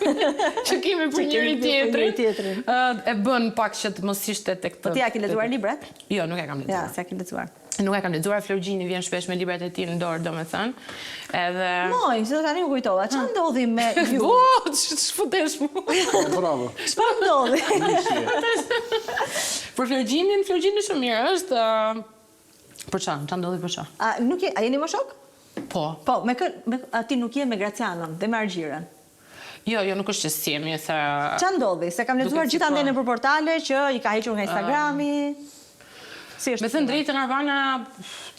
që kemi për Që kemi njëri për njëri tjetrin. tjetrin. ë, e bën pak që të mos ishte tek të. Po ti a ke lexuar librat? Jo, nuk e kam Ja, lexuar. s'e ke lexuar. Nuk e kam lexuar, Florgjini vjen shpesh me librat e tij në dorë, domethënë. Edhe Moj, se tani u kujtova, çfarë ndodhi me ju? Po, ç'futesh mu? Po, bravo. Çfarë ndodhi? Për Florgjinin, Florgjini shumë mirë është. ë, Për çfarë? Ç'a ndodhi për çfarë? A nuk je, a jeni më shok? Po. Po, me kë, me, a ti nuk je me Gracianon dhe me Argjirën. Jo, jo, nuk është që s'jemi se Ç'a ndodhi? Se kam lexuar Duket si gjithandej po. nëpër portale që i ka hequr nga Instagrami. Si është? Me thënë drejtën Arbana,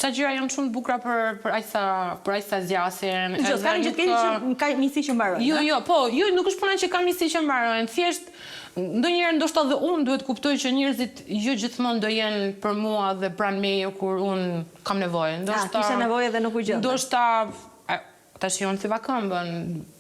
ca gjëra janë shumë të bukura për për aq sa për aq sa zgjasin. Dëgjoj, s'ka edhe një gjë të keqe nuk, që ka miqësi që mbarojnë. Jo, a? jo, po, jo, nuk është puna që ka miqësi që mbarojnë. Thjesht ndonjëherë ndoshta dhe unë duhet kuptoj që njerëzit jo gjithmonë do jenë për mua dhe pranë meje kur unë kam nevojë. Ndoshta kishe nevojë dhe nuk u gjendën. Ndoshta a, tash unë theva këmbën,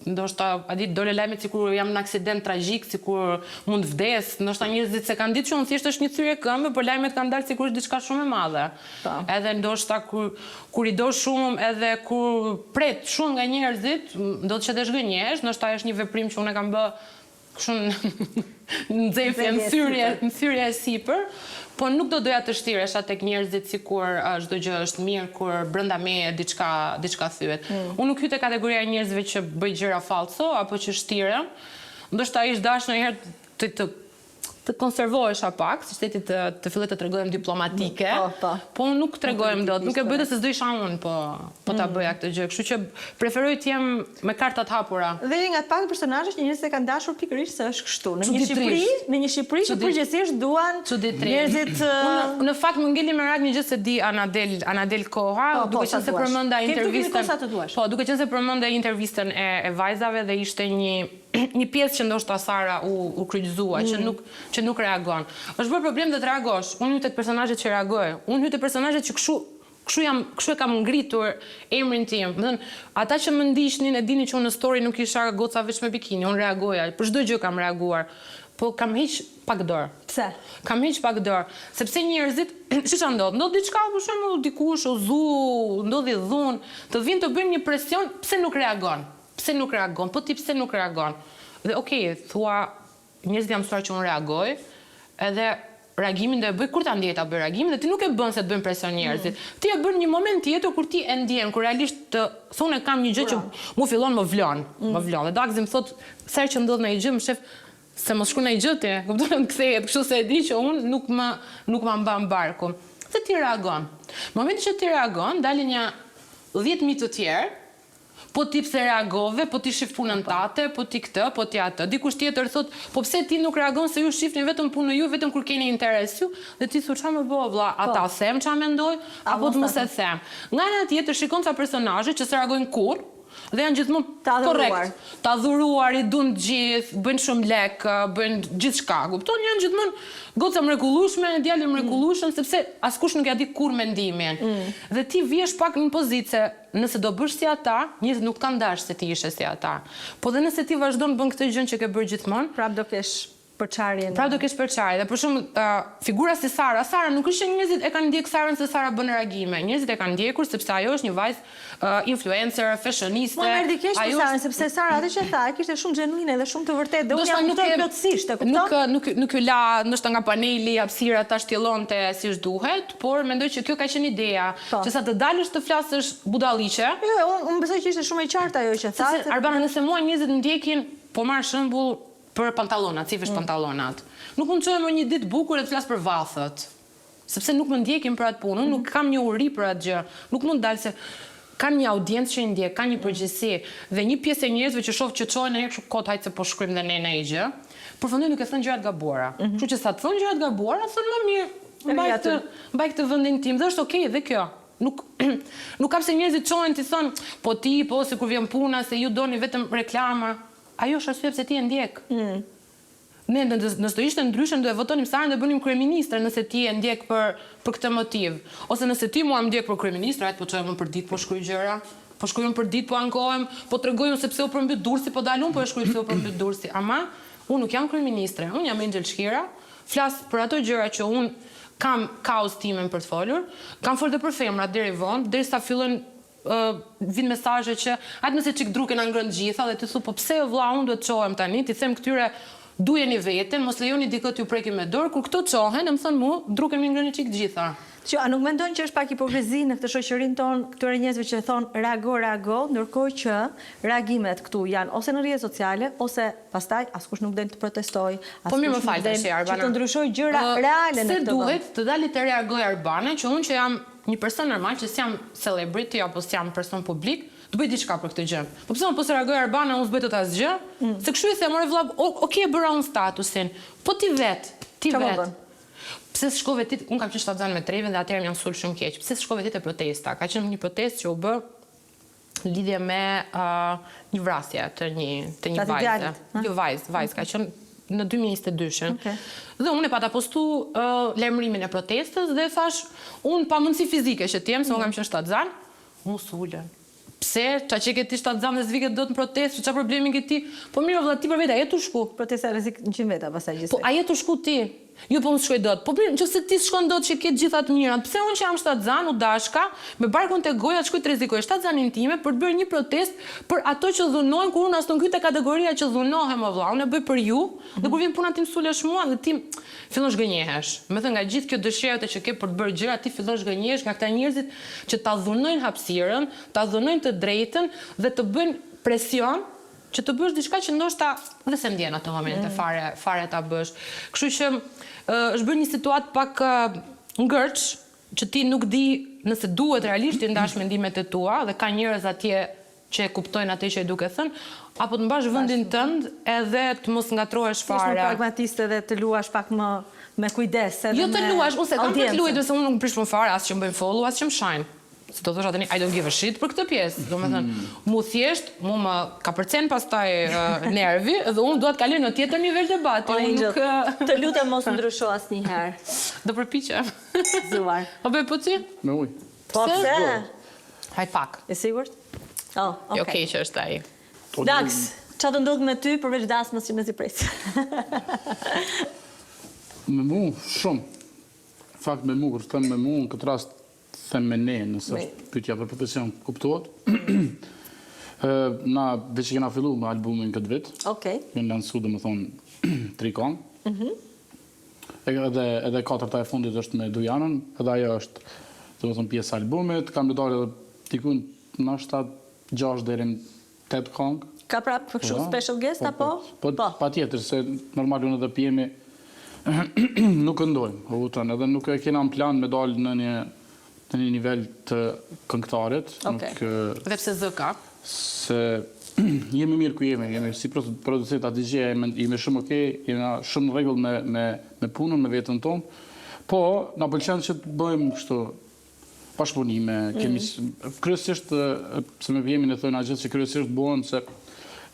ndoshta a di dole lajmet sikur jam në aksident tragjik, sikur mund vdes, ndoshta njerëzit se kanë ditë që unë thjesht është një thyerje këmbe, por lajmet kanë dalë sikur është diçka shumë e madhe. Po. Edhe ndoshta kur kur i do shumë edhe kur pret shumë nga njerëzit, ndodh që dhe zhgënjesh, ndoshta është një veprim që unë e kam bë. Kështu në nxehje, në thyrje, në thyrje e sipër, po nuk do doja të shtiresha tek njerëzit sikur çdo gjë është mirë kur brenda meje diçka diçka thyhet. Mm. Unë nuk hyj te kategoria e njerëzve që bëj gjëra fallco apo që shtirem. Ndoshta ish dashur ndonjëherë të të të konservohesha pak, si shteti të të filloj të tregohem diplomatike. Po, po. Po unë nuk tregohem dot, nuk e bëj dot se s'do isha unë, po po ta mm. bëja këtë gjë. Kështu që preferoj të jem me karta të hapura. Dhe je nga të paktët personazhe që njerëzit e kanë dashur pikërisht se është kështu. Në një Shqipëri, në një Shqipëri që përgjithësisht duan njerëzit Unë në fakt më ngeli merak një gjë s'e di a na del, a na del koha, po, po, duke qenë se përmenda intervistën. Po, duke qenë se përmenda intervistën e e vajzave dhe ishte një një pjesë që ndoshta Sara u u kryqëzua, që mm. nuk që nuk reagon. Është bërë problem dhe të reagosh. Unë hyj tek personazhet që reagoj. Unë hyj te personazhet që kështu kështu jam, kështu e kam ngritur emrin tim. Domethënë, ata që më ndiqnin e dinin që unë në story nuk isha goca veç me bikini, unë reagoja, për çdo gjë kam reaguar. Po kam heq pak dorë. Pse? Kam heq pak dorë, sepse njerëzit, si ça ndodh? Ndodh diçka, për shembull, dikush u zu, ndodhi dhunë, të vijnë të bëjnë një presion, pse nuk reagon? Pse nuk reagon? Po ti pse nuk reagon? Dhe okay, thua, Njerëzit janë mësuar që unë reagoj, edhe reagimin do e bëj kur ta ndjej ta bëj reagimin dhe ti nuk e bën se të bëjnë presion njerëzit. Mm. Ti e bën një moment tjetër kur ti e ndjen, kur realisht të thonë kam një gjë që mu fillon më vlon, mm. më vlon. Dhe Dagzi më thotë, sa herë që ndodh ndonjë gjë, më shef se mos shkruan ndonjë gjë ti, kupton, të kthehet, kështu se e di që unë nuk më nuk ma mban barku. Dhe ti reagon. Në momentin që ti reagon, dalin një 10000 të tjerë Po ti pse reagove, po ti shif punën tate, po ti këtë, po ti atë. Dikush tjetër thotë, po pse ti nuk reagon se ju shifni vetëm punën juaj vetëm kur keni interes ju, dhe ti thua ça me bo o vlla, a ta them ça mendoj, apo të mos e them. Nga ana tjetër shikon ca personazhe që s'reagojnë kurrë dhe janë gjithmonë korrekt, të adhuruar, i duan të gjithë, bëjnë shumë lekë, bëjnë gjithçka, kupton? Janë gjithmonë goca e mrekullueshme, djalë i mrekullueshëm, sepse askush nuk ia di kurrë mendimin. Dhe ti vihesh pak në pozitë se Nëse do bësh si ata, njerëzit nuk të kanë dashur se ti ishe si ata. Po dhe nëse ti vazhdon bën këtë gjënë që ke bërë gjithmonë, Prapë do kesh përçarje në. Prapë do kesh përçarje. Dhe për shembull, figura si Sara, Sara nuk është që njerëzit e kanë ndjek Sarën se Sara bën reagime. Njerëzit e kanë ndjekur sepse ajo është një vajzë influencer, fashioniste. Mua më erdhi keq për Sarën, sepse Sara atë që tha e kishte shumë genuine dhe shumë të vërtetë dhe unë ia kuptoj plotësisht, e kupton? Nuk nuk nuk iu la ndoshta nga paneli hapësira ta shtjellonte siç duhet, por mendoj që kjo ka qenë ideja. Po. Që sa të dalësh të flasësh budalliqe. Jo, jo, unë unë besoj që ishte shumë e qartë ajo që tha. Sepse Arbana, nëse mua njerëzit më ndjekin, po marr shembull për pantallonat, si vesh mm. pantallonat. Nuk mund të çohem një ditë bukur e të flas për vathët. Sepse nuk më ndjekin për atë punë, unë nuk mm. kam një uri për atë gjë. Nuk mund të dal se kanë një audiencë që i ndjek, kanë një mm. përgjegjësi dhe një pjesë e njerëzve që shoh që çohen ndonjëherë kështu kot hajt se po shkruajmë dhe ne ndonjë gjë, përfundojnë duke thënë gjëra të gabuara. Mm -hmm. Kështu që sa të thonë gjëra të gabuara, thonë më mirë Mbaj këtë, mbaj këtë vendin tim dhe është okay dhe kjo. Nuk nuk ka pse njerëzit çohen t'i thonë, po ti, po se kur vjen puna se ju doni vetëm reklama. Ajo është arsyeja pse ti e ndjek. Mm. Ne nëse do ishte ndryshe do e votonim Sarën dhe bënim kryeministre nëse ti e ndjek për për këtë motiv. Ose nëse ti mua më ndjek për kryeministre, hajt po çohem unë për ditë po shkruaj gjëra. Po shkruaj unë për ditë po ankohem, po tregoj unë se pse u përmbyt Durrësi, po dal unë po e shkruaj pse u përmbyt Durrësi. Ama unë nuk jam kryeministre, unë jam Enxhel Shkira, Flas për ato gjëra që unë kam kauzë timen për të folur. Kam folur dhe për femrat deri vonë, derisa fillojnë vijnë mesazhe që hajt mos e çik dru kena ngrënë të gjitha dhe ti thu po pse o vlla unë duhet të çohem tani t'i them këtyre dujeni veten mos lejoni dikë t'ju preki me dorë kur këto çohen e më thonë mu dru kemi ngrënë një çik të gjitha. Që a nuk mendon që është pak hipokrizi në këtë shoqërinë tonë këtyre njerëzve që thonë reago reago ndërkohë që reagimet këtu janë ose në rrjetet sociale ose Pastaj askush nuk del të protestojë, Po mirë askush më fal nuk del tashi që Arbana. të ndryshojë gjëra reale në Pse këtë vend. duhet të dali të reagojë Arbana që unë që jam një person normal që s'jam celebrity apo s'jam person publik, të bëj diçka për këtë gjë. Po pse unë po s'reagoi Arbana unë s'bëj dot asgjë? Se kështu i them ore vlla, ok e bëra unë statusin, po ti vet, ti Çfarë po vet. bën? Pse s'shkove ti, unë kam qenë shtatzënë me Trevin dhe atëherë më janë sul shumë keq. Pse s'shkove ti te protesta? Ka qenë një protestë që u bë në lidhje me një vrasje të një të një vajze. Një vajzë, vajzë ka qenë në 2022-shin. Okay. Dhe unë e pata postu uh, lajmërimin e protestës dhe thash, unë pa mundësi fizike që të jem, se mm. unë kam qenë shtatzan, m'u sulën. Pse? Ça qeke ti shtatzan dhe s'vike dot në protestë? Ça problemi ke ti? Po mirë vëlla, ti për vete, a je tu shku? Protesta rrezik 100 veta pastaj gjithsej. Po a je tu shku ti? Jo po unë s'shkoj dot. Po mirë, nëse ti s'shkon dot që ke të gjitha të mirat, pse unë që jam shtatzan u dashka me barkun te goja të shkoj të rrezikoj shtatzanin time për të bërë një protestë për ato që dhunohen kur unë as nuk hyj te kategoria që dhunohem o vlla, unë e bëj për ju dhe kur vjen puna ti më sulesh mua dhe ti fillon zhgënjehesh. Domethënë nga gjithë kjo dëshira jote që ke për të bërë gjëra ti fillon zhgënjehesh nga këta njerëzit që ta dhunojnë hapësirën, ta dhunojnë të drejtën dhe të bëjnë presion që të bësh diçka që ndoshta dhe s'e ndjen ato momente mm. fare fare ta bësh. Kështu që është bërë një situatë pak ngërç që ti nuk di nëse duhet realisht t'i ndash mendimet e tua dhe ka njerëz atje që e kuptojnë atë që je duke thënë, apo të mbash vendin tënd edhe të mos ngatrohesh fare. Të jesh më pragmatiste dhe të luash pak më me kujdes edhe Jo të luash, unë s'e kam për të luajtur se unë nuk më prish punë fare as që më bëjnë follow, as që më shajnë. Se do thosha tani I don't give a shit për këtë pjesë. Domethënë, mm. mu thjesht, mu më kapërcen pastaj uh, nervi dhe unë dua të kaloj në tjetër nivel debati. O, unë nuk të lutem mos ndrysho asnjëherë. Do përpiqem. Zuar. Po bëj po ti? Me ujë. Po pse? Hajt pak. E sigurt? Oh, okay. Jo keq është ai. Po, Dax, ça të ndodh me ty përveç dasmës që mezi pres? me mu, shumë. Fakt me mu, kur them me mu, në këtë rast them me ne, nëse është pyetja për profesion, kuptohet. Na veç e kena fillu me albumin këtë vit. Okej. Okay. Kena lansu, domethonë, tri kongë. Mm -hmm. Edhe, edhe katërta e fundit është me Dujanën, edhe ajo është, domethonë, pjesë e albumit. Kam me dalë edhe dikun, nashta 6 deri në 8 kongë. Ka prapë kështu po, special guest po, apo? Po, po, patjetër, se normal unë edhe PM-i nuk këndojmë, o kupton, edhe nuk e kena në plan me dalë në një në një nivel të këngëtarit, okay. nuk Dhe pse zë ka? Se jemi mirë ku jemi, jemi si producent a DJ, jemi, jemi shumë okay, jemi shumë në rregull me me me punën, me veten tonë. Po, na pëlqen që të bëjmë kështu bashkëpunime, kemi mm. kryesisht se me PM-in e thojna gjithë që kryesisht bëhen se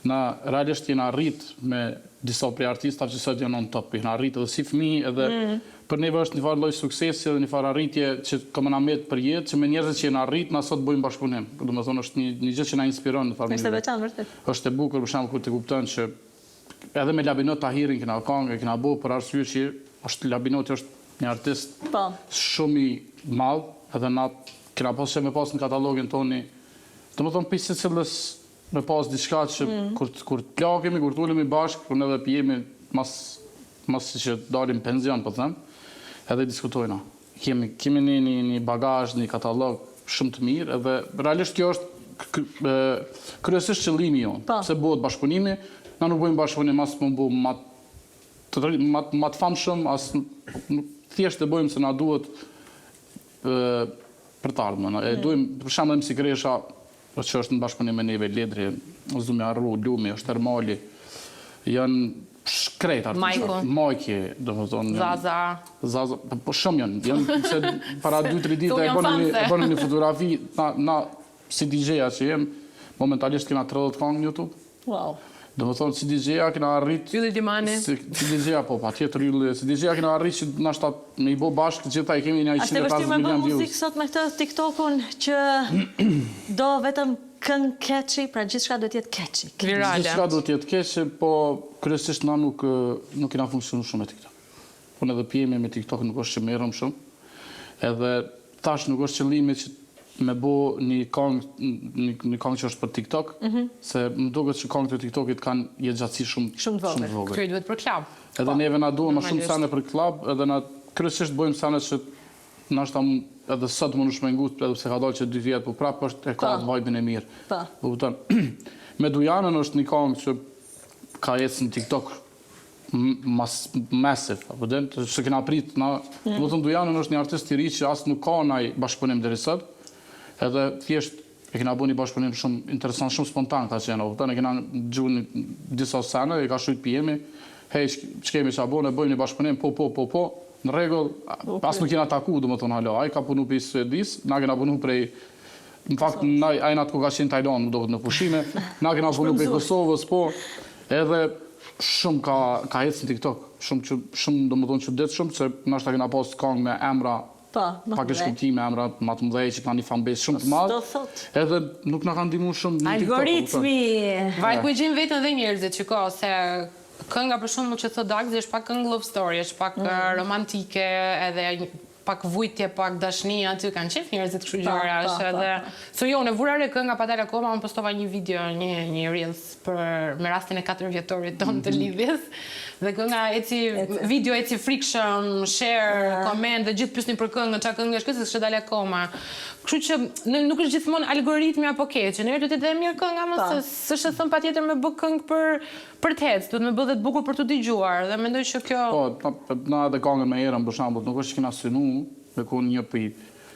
na realisht jena rrit me disa prej artistave që sot janë on top, jena rrit edhe si fëmijë edhe mm. për neve është një farë lloj suksesi edhe një farë arritje që ka me na met për jetë, që me njerëzit që jena rrit na sot bëjmë bashkëpunim. Domethënë është një një gjë që na inspiron në farë mënyrë. Është e veçantë vërtet. Është e bukur për shembull kur ti kupton që Edhe me Labinot Tahirin kena kangë, e kena bo për arsye që është Labinoti është një artist po. shumë i madh, edhe na kena pas që me pas në katalogin tonë një, domethonë prej secilës me pas diçka që mm. kur, kur të plakemi, kur të ulemi bashkë, unë edhe PM-i mas, mas që dalim pension, po them, edhe diskutojna. Kemi, kemi një, një, një bagazh, një katalog shumë të mirë edhe realisht kjo është kryesisht qëllimi jonë. Po. Se bëhet bashkëpunimi, na nuk bëjmë bashkëpunim as me u bo ma të, ma, ma të famshëm, as nuk, thjesht e bëjmë se na duhet e, për të ardhmen. E mm. dujmë, për shembull MC Kresha, Po që është në bashkëpunim me neve Ledri, s'du me harru, Lumi, është Ermali, janë krejt artistët. Majku. Majki, domethonë. Zaza. Zaza, po, po shumë janë, janë se para 2-3 ditë e bënë një, e bënë një fotografi, na, na si DJ-a që jem, momentalisht kena 30 kangë në YouTube. Wow. Domethonë, si DJ-a kena arrit... Ylli Limani. Si, si DJ-a, po, patjetër Ylli, si DJ-a kena arrit që nashta me i bo bashkë, gjitha i kemi një 150 milion views. Është e vështirë me bë muzikë sot me këtë TikTokun që do vetëm këngë catchy, pra gjithçka duhet të jetë catchy. Virale. Gjithçka duhet të jetë catchy, po kryesisht na nuk, nuk kena funksionu shumë me TikTok. Unë edhe PM-i me TikTok nuk është që merrem shumë. Edhe tash nuk është qëllimi që me bo një kangë një, një kangë që është për TikTok, mm -hmm. se më duket që kangët e TikTokit kanë jetëgjatësi shumë shumë të vogël. Shumë të vogël. Kjo i duhet për club. Edhe po. neve na duhen më shumë sene për club, edhe na kryesisht bëjmë sene që nashta edhe sot mundesh me ngut, edhe pse ka dalë që dy vjet, po prapë është e ka po. vibe-in e mirë. Po. Po kupton. Me Dujanën është një kangë që ka ecë në TikTok mas massive, apo den, s'e kena prit, na, mm. domethonë Dujanën është një artist i ri që as nuk ka naj bashkëpunim deri sot, edhe thjesht e kena bu një bashkëpunim shumë interesant, shumë spontan ka qenë, apo e kena dëgju një disa sene, e ka shkrujt PM-i, hej, ç'kemi ça bo, ne bëjmë një bashkëpunim, po, po, po, po, në rregull, as nuk jena taku, domethonë, hala, ai ka punu prej Suedisë, na kena punu prej Në fakt, na, ai në atë kohë ka qenë Tajlandë, më duket në pushime, na kena punu prej Kosovës, po, edhe shumë ka, ka ecë në TikTok, shumë, që, shumë domethonë çuditshëm, se nashta kena pas kangë me emra, Po, më pak e shkuptime, emra ma të mëdhej që kanë një fanbase shumë të madh. Do thot. Edhe nuk na kanë ndihmu shumë në TikTok. Algoritmi. Vaj ku e gjejnë veten dhe njerëzit, shiko, se. Kënga për shembull që thotë Dagzi është pak këngë love story, është pak mm. romantike edhe pak vujtje, pak dashni aty kanë qejf njerëzit kështu gjëra, është edhe so jo, unë vura re kënga pa dalë akoma, unë postova një video, një një reels për me rastin e 4 vjetorit tonë të mhm. lidhjes. Dhe kënga eci video eci frikshëm, share, comment dhe gjithë pyesnin për këngën, çfarë këngë është kjo, se s'kishte dalë akoma. Kështu që në, nuk është gjithmonë algoritmi apo keq, në duhet të jetë mirë kënga, mos po. s'është thënë patjetër me bë këngë për Për të ecë, duhet me bë dhe të bukur për t'u dëgjuar dhe mendoj që kjo. Po, na edhe kangën me Erën për shembull, nuk është që kena synu me kon një prej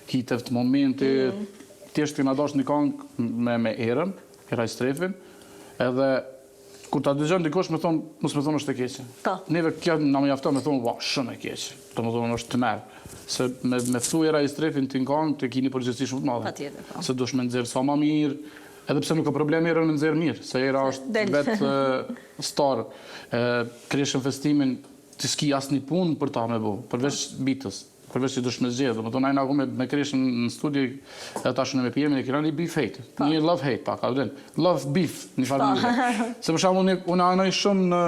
hiteve të momentit, thjesht kena dashtë një kangë me me Erën, Era Istrefin, edhe kur ta dëgjon dikush me thonë, mos me thonë është e keqe. Po. Neve kjo na mjafton me thonë, ua, shumë e keqe. Domethënë është tmerr. Se me me ftu Era Istrefin ti në kangë, ti ki një përgjegjësi shumë të madhe. Patjetër, po. Se duhesh me nxjerr sa ma mirë, Edhe pse nuk ka problem Erën me nxjerr mirë, se Era është vetë star. Kreshën Festimin ti s'ki asnjë punë për ta me bo, përveç bitës, përveç që duhesh me zgjedh. Domethënë ai na me me Kreshën në studio edhe tash unë me PM-in e kena një beef hate, po. një love hate pak, a din? Love beef një farë po. mënyre. Se për shembull unë unë anoj shumë në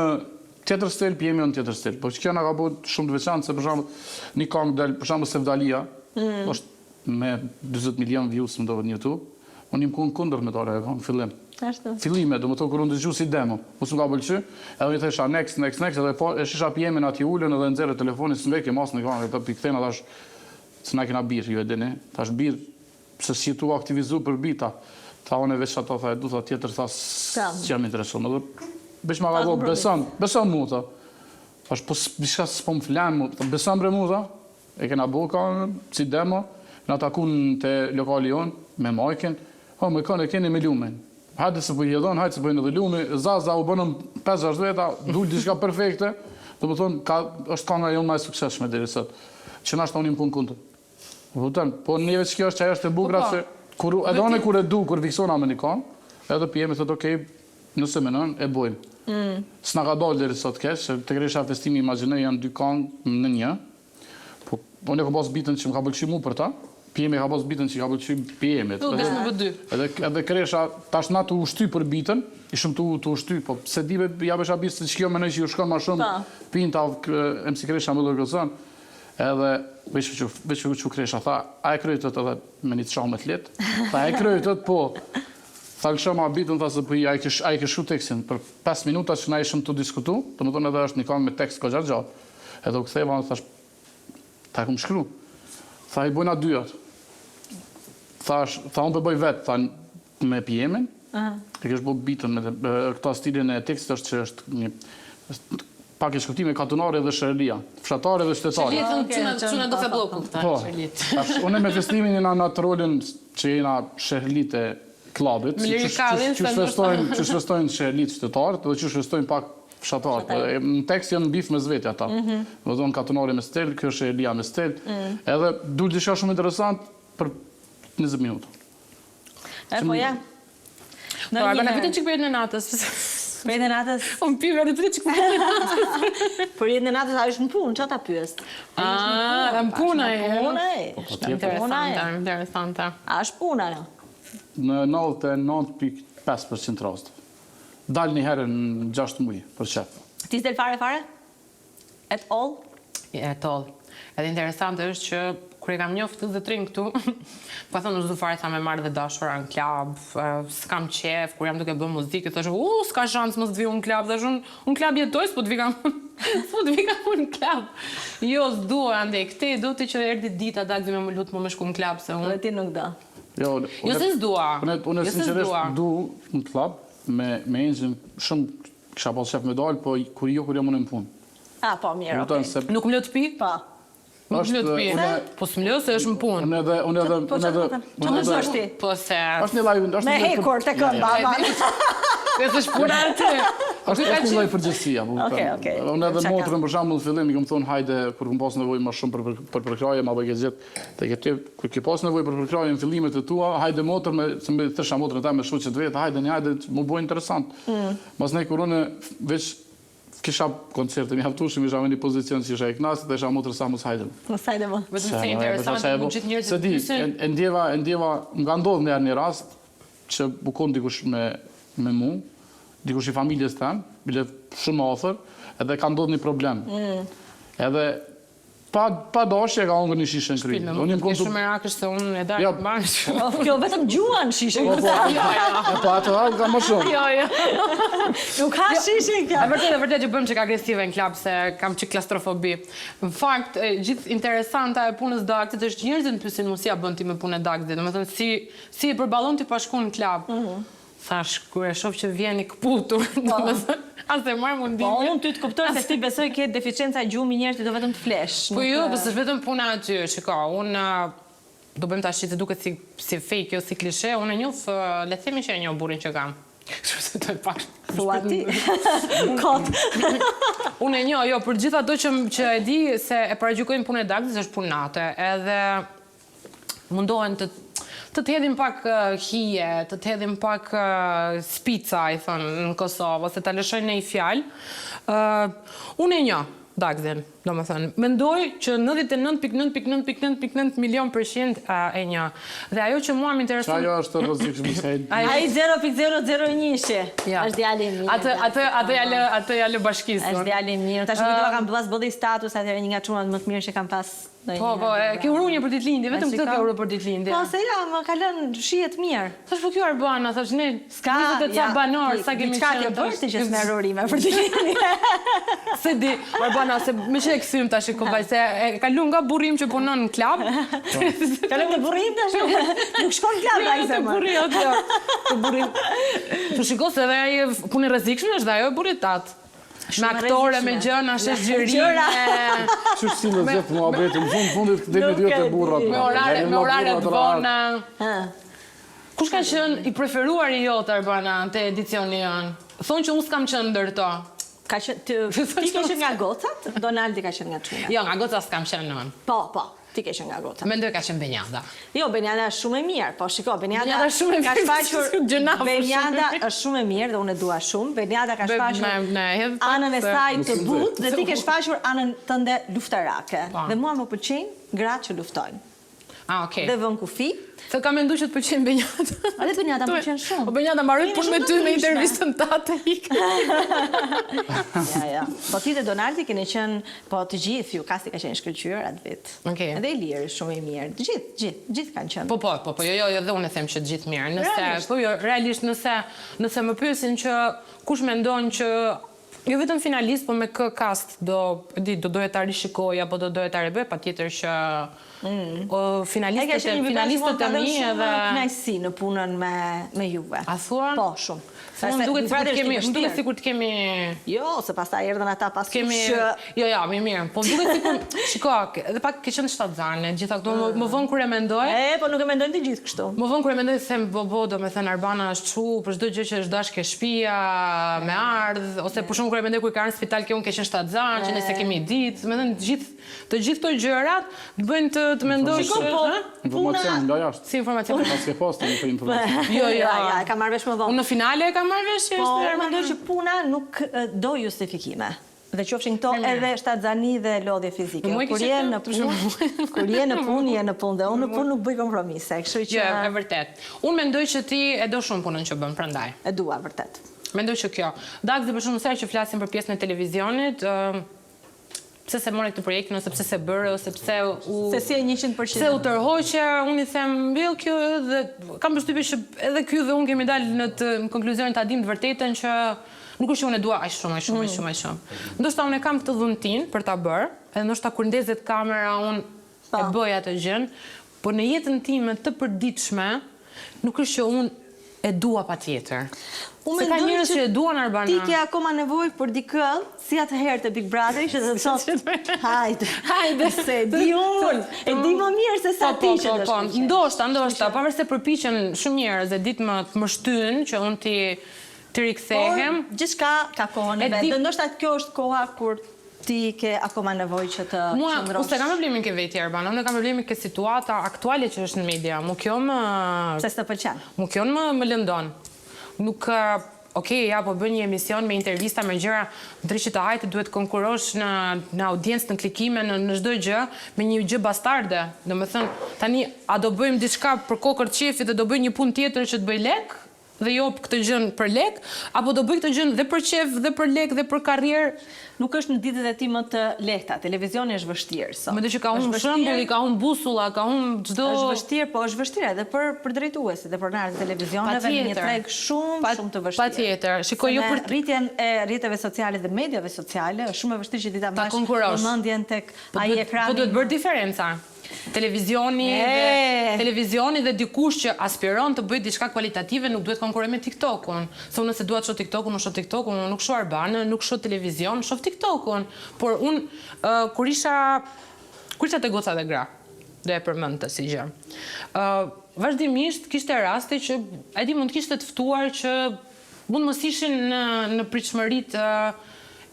tjetër stil, PM-i në tjetër stil. Po që kjo na ka bërë shumë të veçantë se për shembull një këngë del, për shembull Sevdalia, mm. është me 40 milion views më duket në YouTube. Unë jam kon kundër me dalë ajo në fillim. Ashtu. Fillime, domethënë kur unë dëgju si demo, mu s'më ka pëlqy, edhe unë i thesha next, next, next, edhe po e shisha PM-in aty ulën edhe nxjerrë telefonin, s'më veke mas në këngë, edhe pi kthena thash se na kena bir, ju e dini, thash bir, pse s'je tu aktivizu për bita, tha unë veç ato, tha e du, tha tjetër, tha s'jam interesum, edhe veç ma ka bo, beson, beson mu, tha, thash po diçka s'po më flen mu, tha beson bre mu, tha, E kena bo kangën, si demo, na takun te lokali jonë, me Majkin, o me kënë e keni me Lumin. Hajde se po i hedhon, hajde se po i edhe Lumi, za za u bënëm 5-6 veta, dul diçka perfekte, domethonë, ka, është kanga jonë ma e suksesshme deri sot. Që nashta unë jam kon kundër. Po kupton, po neve që kjo është që ajo është e bukura po, po. se kur edhe unë kur e du, kur fiksona me një kangë, edhe PM-i thotë, okej, nëse menon, e bojmë. Mm. S'na ka dalë deri sot keq, se te Kresha Festimi imagjinoj janë dy kangë në një. Po, unë e kam pas bitën që më ka pëlqy mu për ta, PM-i ka pas bitën që ka pëlqy PM-it. Tu, desh me bë dy. Edhe, edhe Kresha, tash na tu u shty për bitën, ishëm tu, tu u shty, po se di be, ja besha bisë se që kjo menoj që ju shkon ma shumë, po. pinta MC Kresha më lërgëzon, edhe veç që, veç që Kresha, tha, a e krytët edhe me një të me të letë, tha, e krytët, po, tha lëshoma bitën, tha se po i, a i kish, a i kish shkru tekstin, për 5 minuta që na ishëm tu diskutu, domethënë edhe është një kangë me tekst kogja gjatë, Edhe u ktheva dhe thash, tha e kum shkru. Tha i bojna dyjat. Thash, tha unë po bëj vetë, tha me PM-in. E kish bo bitën me këta stilin e tekstit është që është një është pak e shkuptime katunari dhe shërlia, fshatari dhe qytetari. Shërlia thonë çuna çuna do të blloku këta po, shërlit. Tash unë me festimin jena në atë rolin që jena shërlit e klubit, që festojnë, që festojnë shërlit qytetarët dhe që festojnë pak Fshatarët, po, në tekst janë beef mes veti ata. Mm -hmm. Domethonë katunari me stil, kjo është Elia me stil. Mm. Edhe dul diçka shumë interesant për 20 minuta. E po ja. Në po, na pyetën çik për jetën e natës. Për jetën e natës. Unë pi vetë pyetën çik për jetën e natës. Për jetën e natës ajo është në punë, çfarë ta pyes? Ah, në punë ai. Në punë ai. Po, po, interesante, interesante. A është puna ajo? Në 99.5% rast. Dal një herë në 6 muaj për qef. Ti s'del fare fare? At all? At all. Edhe interesante është që kur e kam njoftë zotrin këtu, pa thënë nuk s'du fare tha me marrë dhe dashura në klub, s'kam qef, kur jam duke bë muzikë, thashë, u, s'ka shans mos të vi unë në klub, thashë, unë unë klub jetoj, s'po të vi kam, s'po të vi kam unë në klub. Jo, s'du, andej, këte, do të që erdi dita, dalë me më lutë mu me shku në klub, se unë... Dhe ti nuk do. Jo, jo se s'dua. Unë, unë jo sinqerisht du në klub, me, me Engjin shumë kisha pas qef me dalë, po kur jo kur jam unë në punë. A, po, mirë, okej. Se... Nuk më lë të pi? Po. Nuk më lë të pi. Po s'më lë se është në punë. Unë edhe, unë edhe, po, unë edhe, unë edhe, është ti? Po se... Është një laj, është Me hekur te këmba, ma. Se është puna aty. Është është një lloj përgjegjësia, po. Okej, okej. Unë edhe motrën për shembull në fillim i kam thonë hajde kur kam pas nevojë më shumë për për, për përkrahje, ma bëj gjithë. Te ke ti kur ke pas nevojë për përkrahje në fillimet e tua, hajde motër me se më thësha motrën teme me shoqet vet, hajde një hajde mu bë interesant. Mm. Mas ne kur unë veç kisha koncerte mjaftueshëm, isha në një pozicion që isha i kënaqur, dhe isha motrën sa mos hajde. Mos hajde më. Vetëm se interesant, mu gjithë njerëzit Se di, e, e ndjeva, e ndjeva, më ka ndodhur një herë një rast që u kon dikush me me mu. dikush i familjes tem, bile shumë afër, edhe ka ndodhur një problem. Mm. Edhe pa pa dashje e ka hongër një shishe në kry. Unë jam kon shumë merak është se unë e dal jo. mban. Po kjo vetëm gjuan shishe. Po, po, jo, jo. Po ato ha ka më shumë. Jo, jo. Nuk ha jo. shishe kjo. E vërtetë, e vërtetë që bëhem çik agresive në klab se kam çik klaustrofobi. Në fakt, gjithë interesanta e punës Daksit është njerëzit më pyesin mua si ja bën ti me punën e Daksit. Domethënë si si e përballon ti pa shku në klab. Mhm. Thash, kur e shoh që vjen i këputur, po. domethënë, as e marr mundimin. Po, unë ty të kuptoj se ti besoj ke deficienca gjumi njerëz ti do vetëm të flesh. Po jo, po s'është vetëm puna aty, shiko, unë do bëjmë tash që duket si si fake, jo si klishe, unë e njoh, le të themi që e njoh burrin që kam. Kështu se do e pak. Thua ti. Kot. Unë e njoh, jo, për gjithë ato që që e di se e paragjykojnë punën e Dagzit, është punë nate, edhe mundohen të të të hedhin pak hije, të të hedhin pak spica, i thonë në Kosovë, ose ta lëshojnë një fjalë. Unë e njoh Dagzin, domethënë, mendoj që 99.9.9.9.9 milion për qind e njoh. Dhe ajo që mua më intereson... Që ajo është e rrezikshme se... Ai 0.001-shi, është djali i mirë. Atë, atë, atë ja lë, atë ja lë bashkisë. Është djali i mirë. Tash nuk e kam pas bëlli status atëherë një nga çunat më të mirë që kam pas Po, po, e ke uru një për ditëlindje, vetëm këtë ke uru për ditëlindje. Po, se ja, më ka lënë shije të mirë. Thash po kjo Arbana, thash ne, s'ka 20 e ca banorë, sa kemi qenë. Diçka ke bërë ti që s'merr urime për ditëlindje. Se di, Arbana, se me që e kthym tash i kupaj, se e kalum nga burri im që punon në klab. Kalum te burri im tash, nuk shkon në klab ai se më. Burri jot, jo. Te burri. Po shiko se edhe ai punë e rrezikshme është dhe ajo e burrit tat. Me aktore, me gjëna, shesh gjërime. Qysh sillet gjithë muhabeti, në fund fundit këtë me dy të burrat. Me orare, me orare të vona. Kush ka qenë i preferuari jot, Arbana, te edicioni jonë? Thonë që unë s'kam qenë ndër to. Ka qenë, ti ke qenë nga gocat, Donaldi ka qenë nga çunat. Jo, nga gocat s'kam qenë unë. Po, po. Ti ke qenë nga gocat. Mendoj ka qenë Benjada. Jo, Benjada është shumë e mirë, po shiko, Benjada, Benjada është shumë e mirë. Ka shfaqur Benjada është shumë e mirë dhe unë e dua shumë. Benjada ka shfaqur anën e saj të butë dhe ti ke shfaqur anën tënde luftarake. Po. Dhe mua më pëlqejnë gratë që luftojnë. Ah, okay. Dhe vën kufi. Se kam mendu që të pëlqen Benjada. Edhe Benjada më pëlqen shumë. Po Benjada mbaroi punë me ty me intervistën tate ik. Ja, ja. Po ti dhe Donaldi keni qenë, po të gjithë ju, kasti ka qenë i shkëlqyer atë vit. Okej. Edhe Iliri shumë i mirë. Të gjithë, gjithë, gjithë kanë qenë. Po, po, po, po, jo, jo, jo, dhe unë e them që të gjithë mirë. Nëse, po jo, realisht nëse, nëse më pyesin që kush mendon që jo vetëm finalist, po me kë cast do, di, do doje ta rishikoj apo do doje ta ribëj, patjetër që mm. o, finalistët e finalistët e mi edhe kënaqësi në punën me me juve. A thua? Po, shumë. Se më duket sikur të kemi, më duket sikur të kemi Jo, se pastaj erdhën ata pas kemi Jo, jo, mirë, mirë. Po më duket sikur, shiko, edhe pak ke qenë shtatzane, gjitha këto, më, më vonë kur e mendoj. E, po nuk e mendojnë të gjithë kështu. Më vonë kur e mendoj them, bo, bo, domethënë Arbana është çu për çdo gjë që është dash ke shtëpia, me ardh, ose për shembull kur e mendoj kur ka ardhur në spital ke unë ke qenë shtatzan, që ne s'e kemi ditë, domethënë gjithë të gjithë këto gjërat të bëjnë të të mendosh Shiko, po, Informacion nga jashtë. Si informacion? Pas ke pas të një informacion. Jo, jo. Ja, ja, e kam marrë vesh më vonë. Unë në finale e kam marrë vesh që po, është. Po, mendoj që puna nuk do justifikime. Dhe qofshin këto edhe shtatzani dhe lodhje fizike. Kur je në punë, kur je në punë, je në punë dhe unë në punë nuk bëj kompromise, kështu që Jo, e vërtet. Unë mendoj që ti e do shumë punën që bën, prandaj. E dua vërtet. Mendoj që kjo. Dagzi për shembull sa herë që flasim për pjesën e televizionit, pse s'e more këtë projektin ose pse s'e bëre ose pse u Se si e 100%. Pse u tërhoqe, unë i them mbyll kjo edhe kam përshtypjen që edhe ky dhe unë kemi dalë në të në konkluzionin ta dim të vërtetën që nuk është që unë e dua aq shumë, aq shumë, aq mm. shumë, aq shumë. Ndoshta unë e kam këtë dhuntin për ta bërë, edhe ndoshta kur ndezet kamera unë e po. bëj atë gjën, por në jetën time të përditshme nuk është që unë e dua patjetër. Unë Se ka njerëz që e duan Arbana. Ti ke akoma nevojë për dikë, si atëherë te Big Brother që të thotë, hajde, hajde se di unë, e di më mirë se sa po, ti po, që po, të po. Ndoshta, ndoshta, pavarësisht se përpiqen shumë njerëz e ditë më të më shtyn që unë ti të rikthehem. Por gjithçka ka kohën e vet. Dhe ndoshta kjo është koha kur Ti ke akoma nevojë që të qëndrosh. Mua, unë s'e kam problemin ke vetja Arbana, unë e kam problemin ke situata aktuale që është në media. Mu kjo më Pse s'të pëlqen? Mu kjo më më lëndon. Nuk Ok, ja, po bën një emision me intervista, me gjëra, dreqi të hajtë, duhet konkurosh në në audiencë, në klikime, në në çdo gjë, me një gjë bastarde. Domethënë, tani a do bëjmë diçka për kokërr të qejfit dhe do bëj një punë tjetër që të bëj lek? dhe jo këtë gjënë për lek, apo do bëj këtë gjënë dhe për qejf dhe për lek dhe për karrierë. Nuk është në ditët e tij më të lehta, televizioni është vështirë sot. Mendoj që ka humb shembulli, ka humb busulla, ka humb çdo Është vështirë, po është vështirë edhe për për drejtuesit dhe pronarët e televizioneve në një treg shumë shumë të vështirë. Patjetër. Shiko jo për rritjen e rrjeteve sociale dhe mediave sociale, është shumë e vështirë që ti ta mbash vëmendjen tek po ai ekrani. Po duhet bërë diferenca. Televizioni dhe televizioni dhe dikush që aspiron të bëjë diçka kualitative nuk duhet konkurrojë me TikTok-un. Se unë nëse dua të shoh TikTok-un, unë shoh TikTok-un, unë nuk shoh Arbanën, nuk shoh televizion, shoh TikTok-un. Por unë kur isha kur isha te Goca dhe Gra, do e përmend këtë si gjë. Ë vazhdimisht kishte raste që e di mund të kishte të ftuar që mund mos ishin në në pritshmëritë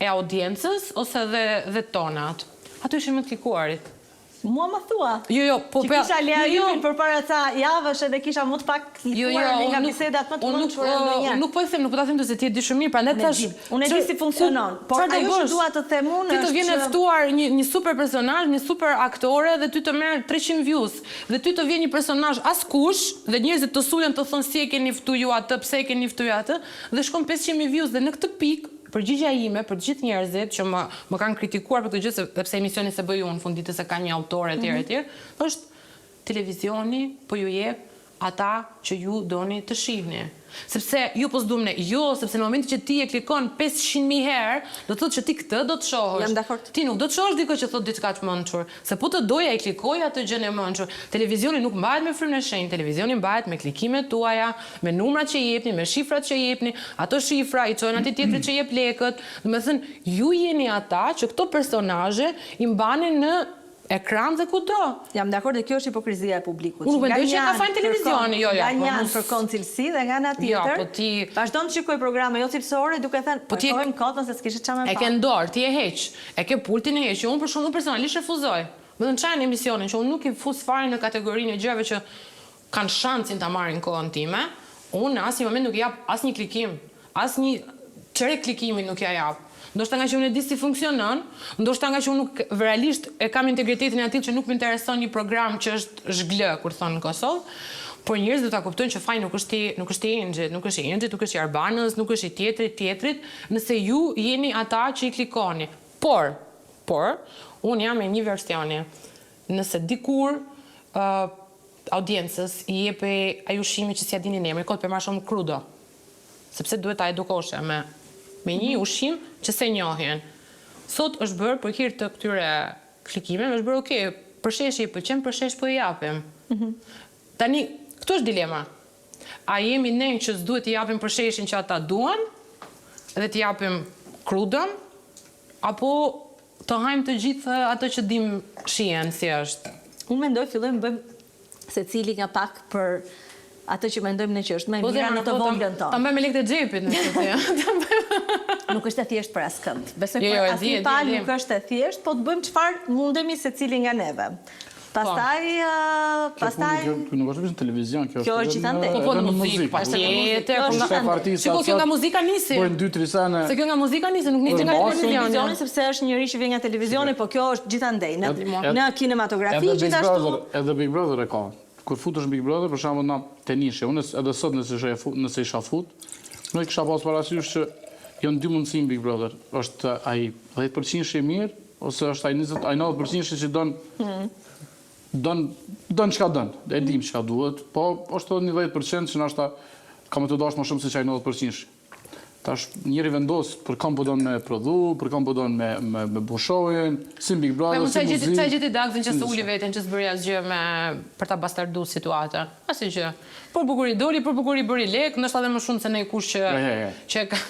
e audiencës ose dhe dhe tonat. Ato ishin më të klikuarit. Mua më thua. Jo, jo, po po. Kisha Lea jo, jo. përpara ca javësh edhe kisha më të pak klikuar jo, jo, nga bisedat më të mençura ndonjëherë. Unë nuk po e them, nuk po ta them se ti e di shumë mirë, prandaj thash. Unë e di si funksionon, por ajo që dua të them unë është Ti të vjen e ftuar një një super personazh, një super aktore dhe ty të merr 300 views dhe ty të vjen një personazh askush dhe njerëzit të sulen të thonë si e keni ftu ju atë, pse e keni ftu ju atë dhe shkon 500 mijë views dhe në këtë pikë Përgjigja ime për të gjithë njerëzit që më më kanë kritikuar për këtë gjë, se pse emisionin s'e bëj unë, në fund ditës e ka një autor etj etj, është televizioni po ju jep ata që ju doni të shihni. Sepse jo po s'duam ne, jo, sepse në momentin që ti e klikon 500.000 herë, do të thotë që ti këtë do të shohësh. Jam dakord. Ti nuk do të shohësh dikë që thotë diçka të mençur. Se po të doja e klikoja atë gjënë e mençur. Televizioni nuk mbahet me frymën e shenjtë, televizioni mbahet me klikimet tuaja, me numrat që jepni, me shifrat që jepni, ato shifra i çojnë atij tjetrit që jep lekët. Domethënë, ju jeni ata që këto personazhe i mbani në ekran dhe kudo. Jam dakord dhe kjo është hipokrizia e publikut. Unë nuk mendoj që e ka fajin televizioni, jo, jo. Nga një anë kërkon cilësi dhe nga ana jo, tjetër, po ti vazhdon të shikojë programe jo cilësore duke thënë, po ti e kotën se s'kishte çfarë më pa. E ke në dorë, ti e heq. E ke pultin e heq, unë për shembull personalisht refuzoj. Domethënë ça janë emisionin që unë nuk i fus fare në kategorinë e gjërave që kanë shansin ta marrin kohën time, unë në asnjë moment nuk i jap asnjë klikim, asnjë çerek klikimi nuk ia jap. Ndoshta ngaqë unë e di si funksionon, ndoshta ngaqë unë nuk realisht e kam integritetin e atillë që nuk më intereson një program që është zhglë, kur thonë në Kosovë, por njerëzit do ta kuptojnë që faji nuk është i nuk është i Enxhit, nuk është i Enxhit, nuk është i Arbanës, nuk është i tjetrit, tjetrit, nëse ju jeni ata që i klikoni. Por, por, unë jam e një versioni. Nëse dikur ë audiencës i jepej ai ushqimi që s'ia dinin emrin, kot po e marr shumë krudo. Sepse duhet ta edukoshe me me një ushqim që s'e njohin. Sot është bërë për hir të këtyre klikimeve, është bërë ok, përsheshi i pëlqen, përshesh po i japim. Tani, këtu është dilema. A jemi ne që s'duhet t'i japim përsheshin që ata duan dhe t'i japim krudën, apo të hajmë të gjithë atë që dim shijen si është? Unë mendoj fillojmë bëjmë secili nga pak për atë që mendojmë ne që është më e po, mira në të po, voglën tonë. Ta mbajmë me lekët e xhepit në këtë. Nuk është e thjeshtë për askënd. Besoj jo, për jo, asnjë palë nuk është e thjeshtë, po të bëjmë çfarë mundemi secili nga neve. Pastaj, pastaj... Kjo nuk është vetëm në televizion, kjo është gjithandej. Po, po, në muzikë, patjetër. Po nga Shiko, kjo nga muzika nisi. Bëjnë dy, tri sene. Se kjo nga muzika nisi, nuk nisi nga televizioni. Sepse është njeri që vjen nga televizioni, po kjo është gjithandej. Në kinematografi, gjithashtu. Edhe Big Brother e ka. Kur futesh në Big Brother, për shembull na te nishe, unë edhe sot nëse isha nëse isha fut, nuk kisha pas parasysh që janë dy mundësi në Big Brother. Është ai 10% i mirë Ose është ai 20, ai 90% që don mm. don don çka don. E dim çka duhet, po është edhe një 10% që ndoshta ka me të dashur më shumë se qaj 90%. Tash njeri vendos për kam po don me prodhu, për kam po don me me me bo show-in, si Big Brother, si muzikë. Ça gjeti Dagzin që s'uli veten, që s'bëri asgjë me për ta bastardu situatën. Asgjë. Për bukuri doli, për bukuri bëri lek, ndoshta edhe më shumë se ne kush që që ka.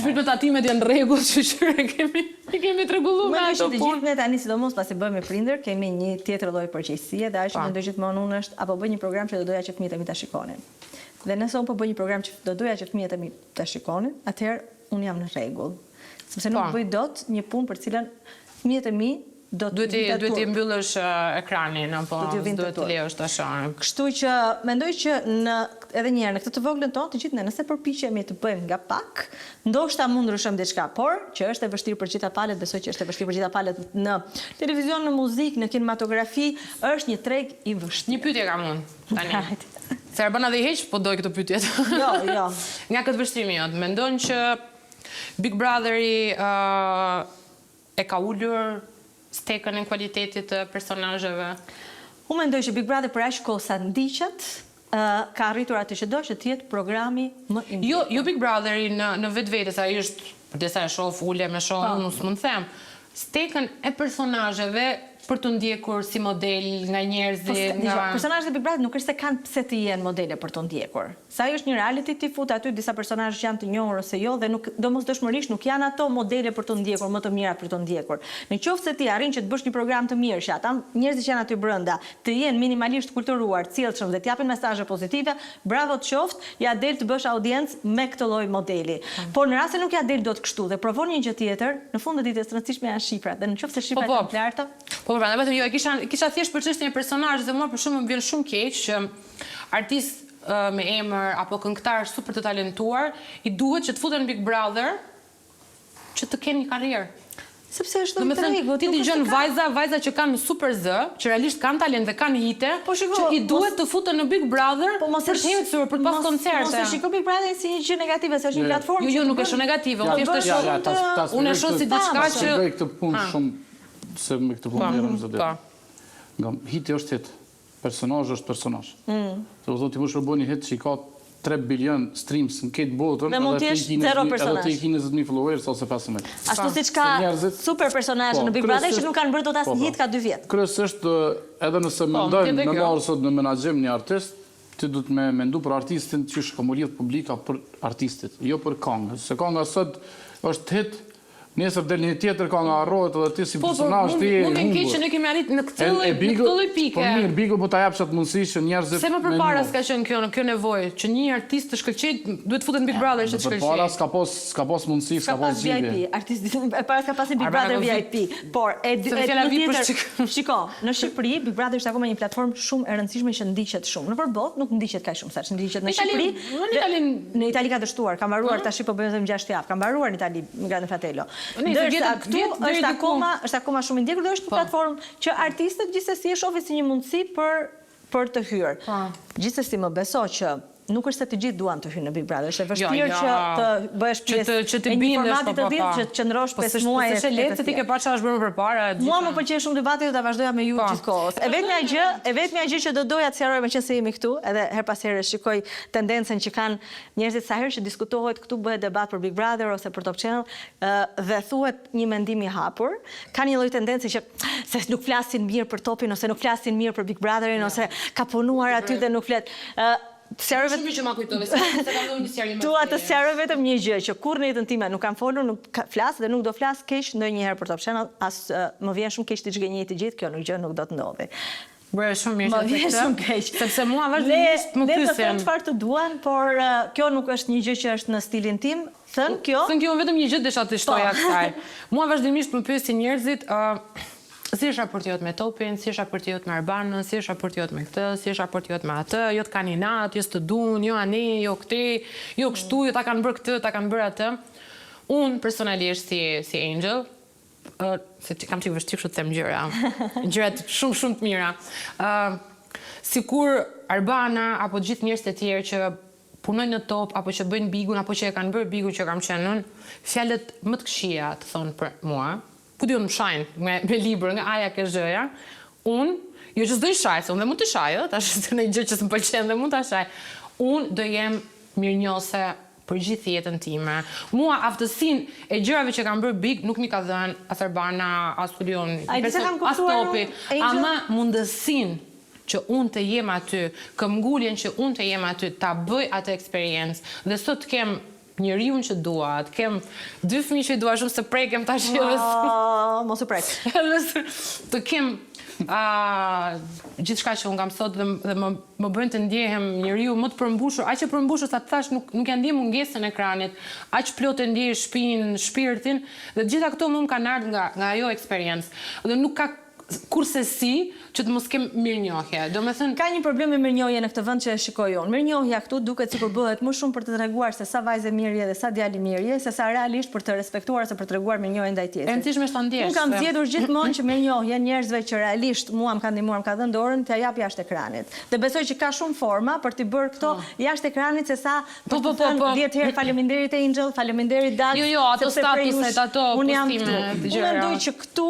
Shpirt me tatimet janë në rregull, që e kemi i kemi të rregulluar me ato punë. Të gjithë ne tani sidomos pasi bëhemi prindër, kemi një tjetër lloj përgjegjësie dhe ajo që mendoj gjithmonë unë është a po bëj një program që do doja që fëmijët e mi ta shikonin. Dhe nëse unë po bëj një program që do doja që fëmijët e mi ta shikonin, atëherë unë jam në rregull. Sepse nuk bëj dot një punë për të cilën fëmijët e mi do të vinte turp. Duhet t'i mbyllësh ekranin apo duhet t'i lejosh ta shohin. Kështu që mendoj që në edhe një herë në këtë të voglën tonë të gjithë ne nëse përpiqemi të bëjmë nga pak, ndoshta mund ndryshojmë diçka, por që është e vështirë për të gjitha palët, besoj që është e vështirë për të gjitha palët në televizion, në muzikë, në kinematografi, është një treg i vështirë. Një pyetje kam unë tani. Se Arbana dhe i heq, po doj këto pyetjet. Jo, jo. Nga këndvështrimi jot, mendon që Big Brotheri e ka ulur stekën e kualitetit të personazheve? Unë mendoj që Big Brother për aq kohë sa ndiqet, ka arritur atë që do, që të jetë programi më i Jo, ndjekur. jo Big Brotheri në në vetvete, se ai është, përderisa e shoh, ulem e shoh, Po. unë s'mund të them. Stekën e personazheve për t'u ndjekur si model nga Po, njerëzit, nga... Personazhet e Big Brother nuk është se kanë pse të jenë modele për t'u ndjekur. Se ajo është një reality, ti fut aty disa personazhe që janë të njohur ose jo dhe nuk domosdoshmërisht nuk janë ato modele për t'u ndjekur, më të mira për t'u ndjekur. Në qoftë se ti arrin që të bësh një program të mirë, që ata njerëzit që janë aty brenda të jenë minimalisht të kulturuar, të sjellshëm dhe të japin mesazhe pozitive, bravo të qoftë, ia del të bësh audiencë me këtë lloj modeli. Por në rast se nuk ia del dot kështu dhe provon një gjë tjetër, në fund të ditës të rëndësishme janë shifrat dhe në qoftë se shifrat po, po. janë të larta. Po, po, prandaj vetëm jo, e kisha kisha thjesht për çështjen e personazhit dhe mua për shembull më vjen shumë keq që artistë me emër apo këngëtarë super të talentuar i duhet që të futen në Big Brother që të kenë një karrierë. Sepse është lojë tregu, ti dëgjon vajza, vajza që kanë super zë, që realisht kanë talent dhe kanë hite, po shiko, që i duhet të futen në Big Brother po mos për të ecur, për të pas koncerte. Mos e shiko Big Brother si një gjë negative, se është një platformë. Jo, jo, nuk e shoh negative, unë thjesht e shoh. Unë e shoh si diçka që bëj këtë punë shumë se me këtë punë merrem çdo ditë. Po. Nga hiti është hit. Personazh është personazh. Mm. Do të thotë ti mund të bësh një hit që i ka 3 bilion streams në këtë botën, dhe mund të jesh zero personazh. Edhe ti ke 20000 followers ose 15. Ashtu siç ka super personazhe po, në Big Brother që nuk kanë bërë dot asnjë po, po. hit ka 2 vjet. Kryesisht edhe nëse po, mendojmë me marrë sot në menaxhim një artist, ti duhet me mendu për artistin qysh ka m'u lidh publika për artistit, jo për kangën. Se kanga sot është hit, Nesër del një tjetër kanga harrohet edhe ti si po, po, personazh ti je i humbur. Më vjen keq që ne kemi arrit në këtë lloj në këtë lloj pike. Po mirë, Bigu po ta jap atë mundësi që njerëzit Pse më përpara s'ka qenë kjo kjo nevojë që një artist të shkëlqejë, duhet të futet në Big Brother që të shkëlqejë. Përpara s'ka pas s'ka pas mundësi, s'ka pas zgjidhje. VIP, artisti e para s'ka pas një Big Brother VIP. Por e e tjetër, shiko, në Shqipëri Big Brother është akoma një platformë shumë e rëndësishme që ndiqet shumë. Nëpër botë nuk ndiqet kaq shumë sa ndiqet në Shqipëri. Në Itali në Itali ka dështuar, ka mbaruar tash po bëjnë vetëm 6 javë, ka mbaruar në Itali Grande Fratello. Ndërsa këtu është akoma, është akoma shumë i ndjekur dhe është një po. platformë që artistët gjithsesi e shohin si një mundësi për për të hyrë. Po. Gjithsesi më beso që nuk është se të gjithë duan të hyjnë në Big Brother, është e jo, vështirë jo. që të bëhesh pjesë që të e një formati po, të po, tillë po. që të qëndrosh 5 muaj. S'është e lehtë se ti ke parë çfarë është bërë më përpara. Mua më pëlqen shumë debati do ta vazhdoja me ju gjithë kohës. E vetmja gjë, e vetmja gjë që do doja të sqaroj meqenëse jemi këtu, edhe herë pas here shikoj tendencën që kanë Njerëzit sa herë që diskutohet këtu bëhet debat për Big Brother ose për Top Channel dhe thuhet një mendim i hapur, ka një lloj tendence që se nuk flasin mirë për Topin ose nuk flasin mirë për Big Brotherin ose ka punuar aty dhe nuk flet. Sqaroj vetëm që ma kujtove, se se kam dhënë një sqarim. Dua të sqaroj vetëm një gjë që kurrë në jetën time nuk kam folur, nuk flas dhe nuk do flas keq ndonjëherë për Top Channel, as më vjen shumë keq t'i zhgënjej të gjithë, kjo nuk gjë nuk do të ndodhi. Bëre shumë mirë Më vjen shumë keq. Sepse mua vazhdimisht më pyesin. Le të thonë çfarë të duan, por kjo nuk është një gjë që është në stilin tim. Thënë kjo, thënë kjo vetëm një gjë desha të shtoja po. kësaj. Mua vazhdimisht më pyesin njerëzit, ë si është raporti jot me Topin, si është raporti jot me Arbanën, si është raporti jot me këtë, si është raporti jot me atë, jo të kanë inat, jo s'të duan, jo anej, jo këtej, jo kështu, jo ta kanë bërë këtë, ta kanë bërë atë. Unë personalisht si si Angel, se kam çik vështirë kështu të them gjëra. Gjëra shumë shumë të mira. Ë sikur Arbana apo gjithë njerëzit e tjerë që punojnë në top apo që bëjnë bigun apo që e kanë bërë bigun që kam qenë unë, fjalët më të këqija të thonë për mua, ku di unë më shajnë me, me libër nga A-ja ke Zh-ja, unë, jo që s'do i shaj, se unë dhe mund të shaj, ë, tash është një gjë që s'më pëlqen dhe mund ta shaj. Unë do jem mirënjohëse për gjithë jetën time. Mua aftësinë e gjërave që kam bërë Big nuk m'i ka dhënë as Arbana, as ku di unë, as Topi, ama mundësinë që unë të jem aty, këmbguljen që unë të jem aty, ta bëj atë eksperiencë dhe sot të kem njeriun që dua, të kem dy fëmijë që i dua shumë se prekem tash edhe mos u prek. Edhe të kem a gjithçka që unë kam sot dhe, dhe më më bën të ndjehem njeriu më të përmbushur, aq e përmbushur sa të thash nuk nuk ja ndjej mungesën e ekranit, aq plot e ndjej shpinë, shpirtin dhe të gjitha këto mua më kanë ardhur nga nga ajo eksperiencë. Dhe nuk ka Kurrsesi që të mos kem mirënjohje. Domethënë. Ka një problem me mirënjohjen në këtë vend që e shikoj unë. Mirënjohja këtu duket sikur bëhet më shumë për të treguar se sa vajzë e mirë je dhe sa djalë i mirë je, sesa realisht për të respektuar ose për të treguar mirënjohjen ndaj tjetrit. E rëndësishme është ta ndjesh Unë kam zgjedhur gjithmonë që mirënjohjen njerëzve që realisht mua më kanë ndihmuar, më kanë dhënë dorën, t'ia jap jashtë ekranit. Dhe besoj që ka shumë forma për t'i bërë këto jashtë ekranit sesa Po, për të thënë 10 herë faleminderit Angel, faleminderit Dax, jo, jo, ato statuset, ato postime, të gjëra. Unë mendoj që këtu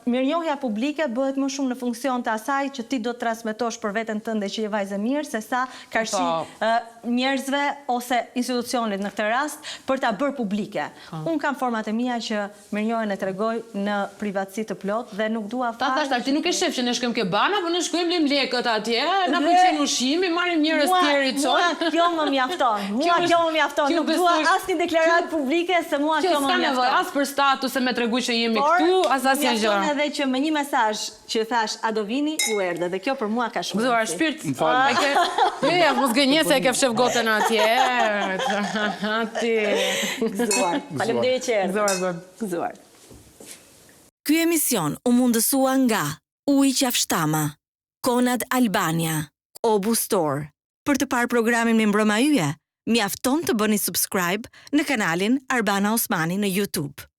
mirënjohja publike bëhet më shumë në funksion të asaj që ti do të transmetosh për veten tënde që je vajzë e mirë, sesa karshi po. njerëzve ose institucionit në këtë rast për ta bërë publike. Po. Unë kam format e mia që Mirënjohjen e tregoj në privatësi të plotë dhe nuk dua fare. Ta thashë tash, ti nuk e shef që ne shkojmë ke bana, po ne shkojmë lëmë lekët atje, na pëlqen ushqimi, marrim njerëz të tjerë i çojmë. Mua kjo më mjafton. Mua kjo më mjafton. Nuk dua asnjë deklaratë publike se mua kjo më mjafton. Kjo s'ka nevojë as për status e me tregu që jemi këtu, as asnjë gjë. Por mjafton edhe që me një mesazh që thashë a do vini, ju erdhe dhe kjo për mua ka shumë rëndësi. Gëzuar shpirt. Më fal. Jo, jo, mos gënje se e ke fshef gotën atje. Ti. Gëzuar. Faleminderit që erdhe. Gëzuar, gëzuar. Gëzuar. Ky emision u mundësua nga Uji Qafë Shtama, Conad Albania, Obu Store. Për të parë programin Mirëmbrëma Yje, mjafton të bëni subscribe në kanalin Arbana Osmani në YouTube.